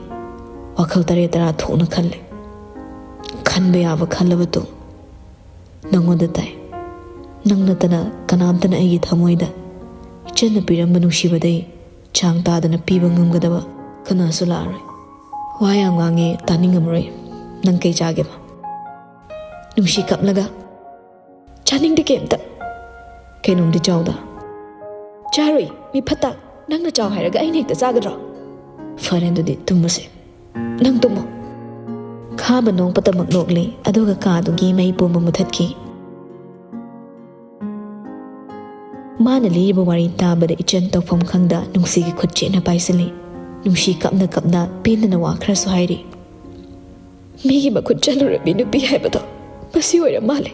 ꯋꯥꯈꯜ ꯇꯔꯦꯠ ꯇꯔꯥ ꯊꯣꯛꯅ ꯈꯜꯂꯦ꯫ ꯈꯟꯕ ꯌꯥꯕ ꯈꯜꯂꯕ ꯇꯨ ꯅꯪꯉꯣꯟꯗ ꯇꯥꯏ꯫ ꯅꯪ ꯅꯠꯇꯅ ꯀꯅꯥꯝꯇꯅ ꯑꯩꯒꯤ ꯊꯃꯣꯏꯗ ꯏꯆꯟꯅ ꯄꯤꯔꯝꯕ ꯅꯨꯡꯁꯤꯕꯗꯩ ꯆꯥꯡ ꯇꯥꯗꯅ ꯄꯤꯕ ꯉꯝꯒꯗꯕ ꯀꯅꯥꯁꯨ ꯂꯥꯛꯑꯔꯣꯏ꯫ ꯋꯥ ꯌꯥꯝ ꯉꯥꯡꯉꯦ, ꯇꯥꯅꯤꯡꯉꯝꯃꯔꯣꯏ꯫ ꯅꯪ ꯀꯩ ꯆꯥꯒꯦꯕ? ꯅꯨꯡꯁꯤ ꯀꯞꯂꯒ, "ꯆꯥꯅꯤꯡꯗꯦ ꯀꯩꯝꯇ꯫ ꯀꯩꯅꯣꯝꯗꯤ ꯆꯥꯎꯗ꯫" "ꯆꯥꯔꯣꯏ, ꯃꯤ ꯐꯠꯇ꯫ ꯅꯪꯅ ꯆꯥꯎ ꯍꯥꯏꯔꯒ ꯑꯩꯅ ꯍꯦꯛꯇ ꯆꯥꯒꯗ꯭ꯔꯣ?" "ꯐꯔꯦ, ꯑꯗꯨꯗꯤ ꯇꯨꯝꯃꯁꯦ꯫ ꯅꯪ ꯇꯨꯝꯃꯣ꯫" ꯈꯥꯕ ꯅꯣꯛꯄꯇꯃꯛ ꯅꯣꯛꯂꯤ, ꯑꯗꯨꯒ ꯀꯥꯗꯨꯒꯤ ꯃꯩ ꯄꯨꯝꯕ ꯃꯨꯊꯠꯈꯤ꯫ ꯃꯥꯅ ꯂꯤꯔꯤꯕ ꯋꯥꯔꯤ ꯇꯥꯕꯗ ꯏꯆꯟ ꯇꯧꯐꯝ ꯈꯪꯗ ꯅꯨꯡꯁꯤꯒꯤ ꯈꯨꯠ ꯆꯦꯠꯅ ꯄꯥꯏꯁꯤꯜꯂꯤ꯫ ꯅꯨꯡꯁꯤ ꯀꯞꯅ ꯀꯞꯅ ꯄꯦꯟꯗꯅ ꯋꯥ ꯈꯔꯁꯨ ꯍꯥꯏꯔꯤ꯫ ꯃꯤꯒꯤ ꯃꯈꯨꯠ ꯆꯠꯂꯨꯔꯕꯤ ꯅꯨꯄꯤ ꯍꯥꯏꯕꯗꯣ ꯃꯁꯤ ꯑꯣꯏꯔ ꯃꯥꯜꯂꯦ꯫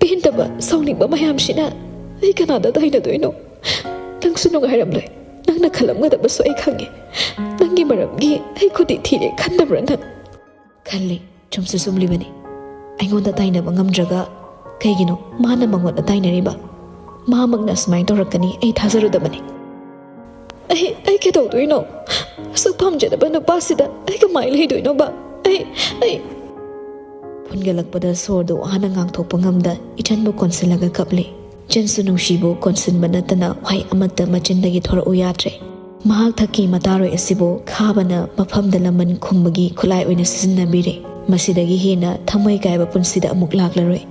ꯄꯦꯟꯗꯕ, ꯁꯥꯎꯅꯤꯡꯕ ꯃꯌꯥꯝꯁꯤꯅ ꯑꯩ ꯀꯅꯥꯗ ꯇꯥꯏꯅꯗꯣꯏꯅꯣ? ꯅꯪꯁꯨ ꯅꯨꯡꯉꯥꯏꯔꯝꯂꯣꯏ꯫ ꯅꯪꯅ ꯈꯜꯂꯝꯒꯗꯕꯁꯨ ꯑꯩ ꯈꯪꯉꯦ꯫ ꯅꯪꯒꯤ ꯃꯔꯝꯒꯤ ꯑꯩ ꯈꯨꯗꯤ ꯊꯤꯔꯦ ꯈꯟꯗꯕ꯭ꯔꯥ ꯅꯪ? ꯈꯜꯂꯤ, ꯆꯨꯝꯁꯨ ꯆꯨꯝꯂꯤꯕꯅꯤ꯫ ꯑꯩꯉꯣꯟꯗ ꯇꯥꯏꯅꯕ ꯉꯝꯗ꯭ꯔꯒ ꯀꯩꯒꯤꯅꯣ ꯃꯥꯅ ꯃꯉꯣꯟꯗ ꯇꯥꯏꯅꯔꯤꯕ? ꯃꯥꯃꯛꯅ ꯑꯁꯨꯃꯥꯏꯅ ꯇꯧꯔꯛꯀꯅꯤ ꯑꯩ ꯊꯥꯖꯔꯨꯗꯕꯅꯤ꯫ ꯑꯩ ꯑꯩ ꯀꯩꯗꯧꯗꯣꯏꯅꯣ? ꯑꯁꯨꯛ ꯄꯥꯝꯖꯗꯕ ꯅꯨꯄꯥꯁꯤꯗ ꯑꯩ ꯀꯃꯥꯏꯅ ꯂꯩꯗꯣꯏꯅꯣꯕ? ꯑꯩ ꯑꯩ ꯐꯨꯟꯒꯠꯂꯛꯄꯗ ꯁꯣꯔꯗꯨ ꯋꯥꯅ ꯉꯥꯡꯊꯣꯛꯄ ꯉꯝꯗ ꯏꯆꯟꯕꯨ ꯀꯣꯟꯁꯤꯜꯂꯒ ꯀꯞꯂꯤ꯫ ꯏꯆꯟꯁꯨ ꯅꯨꯡꯁꯤꯕꯨ ꯀꯣꯟꯁꯤꯟꯕ ꯅꯠꯇꯅ ꯋꯥꯍꯩ ꯑꯃꯠꯇ ꯃꯆꯤꯟꯗꯒꯤ ꯊꯣꯔꯛꯎ ꯌꯥꯗ꯭ꯔꯦ꯫ ꯃꯍꯥꯛ ꯊꯛꯀꯤ ꯃꯇꯥꯔꯣꯏ ꯑꯁꯤꯕꯨ ꯈꯥꯕꯅ ꯃꯐꯝꯗ ꯂꯃꯟ ꯈꯨꯝꯕꯒꯤ ꯈꯨꯠꯂꯥꯏ ꯑꯣꯏꯅ ꯁꯤꯖꯤꯟꯅꯕꯤꯔꯦ꯫ ꯃꯁꯤꯗꯒꯤ ꯍꯦꯟꯅ ꯊꯃꯣꯏ ꯀꯥꯏꯕ ꯄꯨꯟꯁꯤꯗ ꯑꯃꯨꯛ ꯂꯥꯛꯂꯔꯣꯏ꯫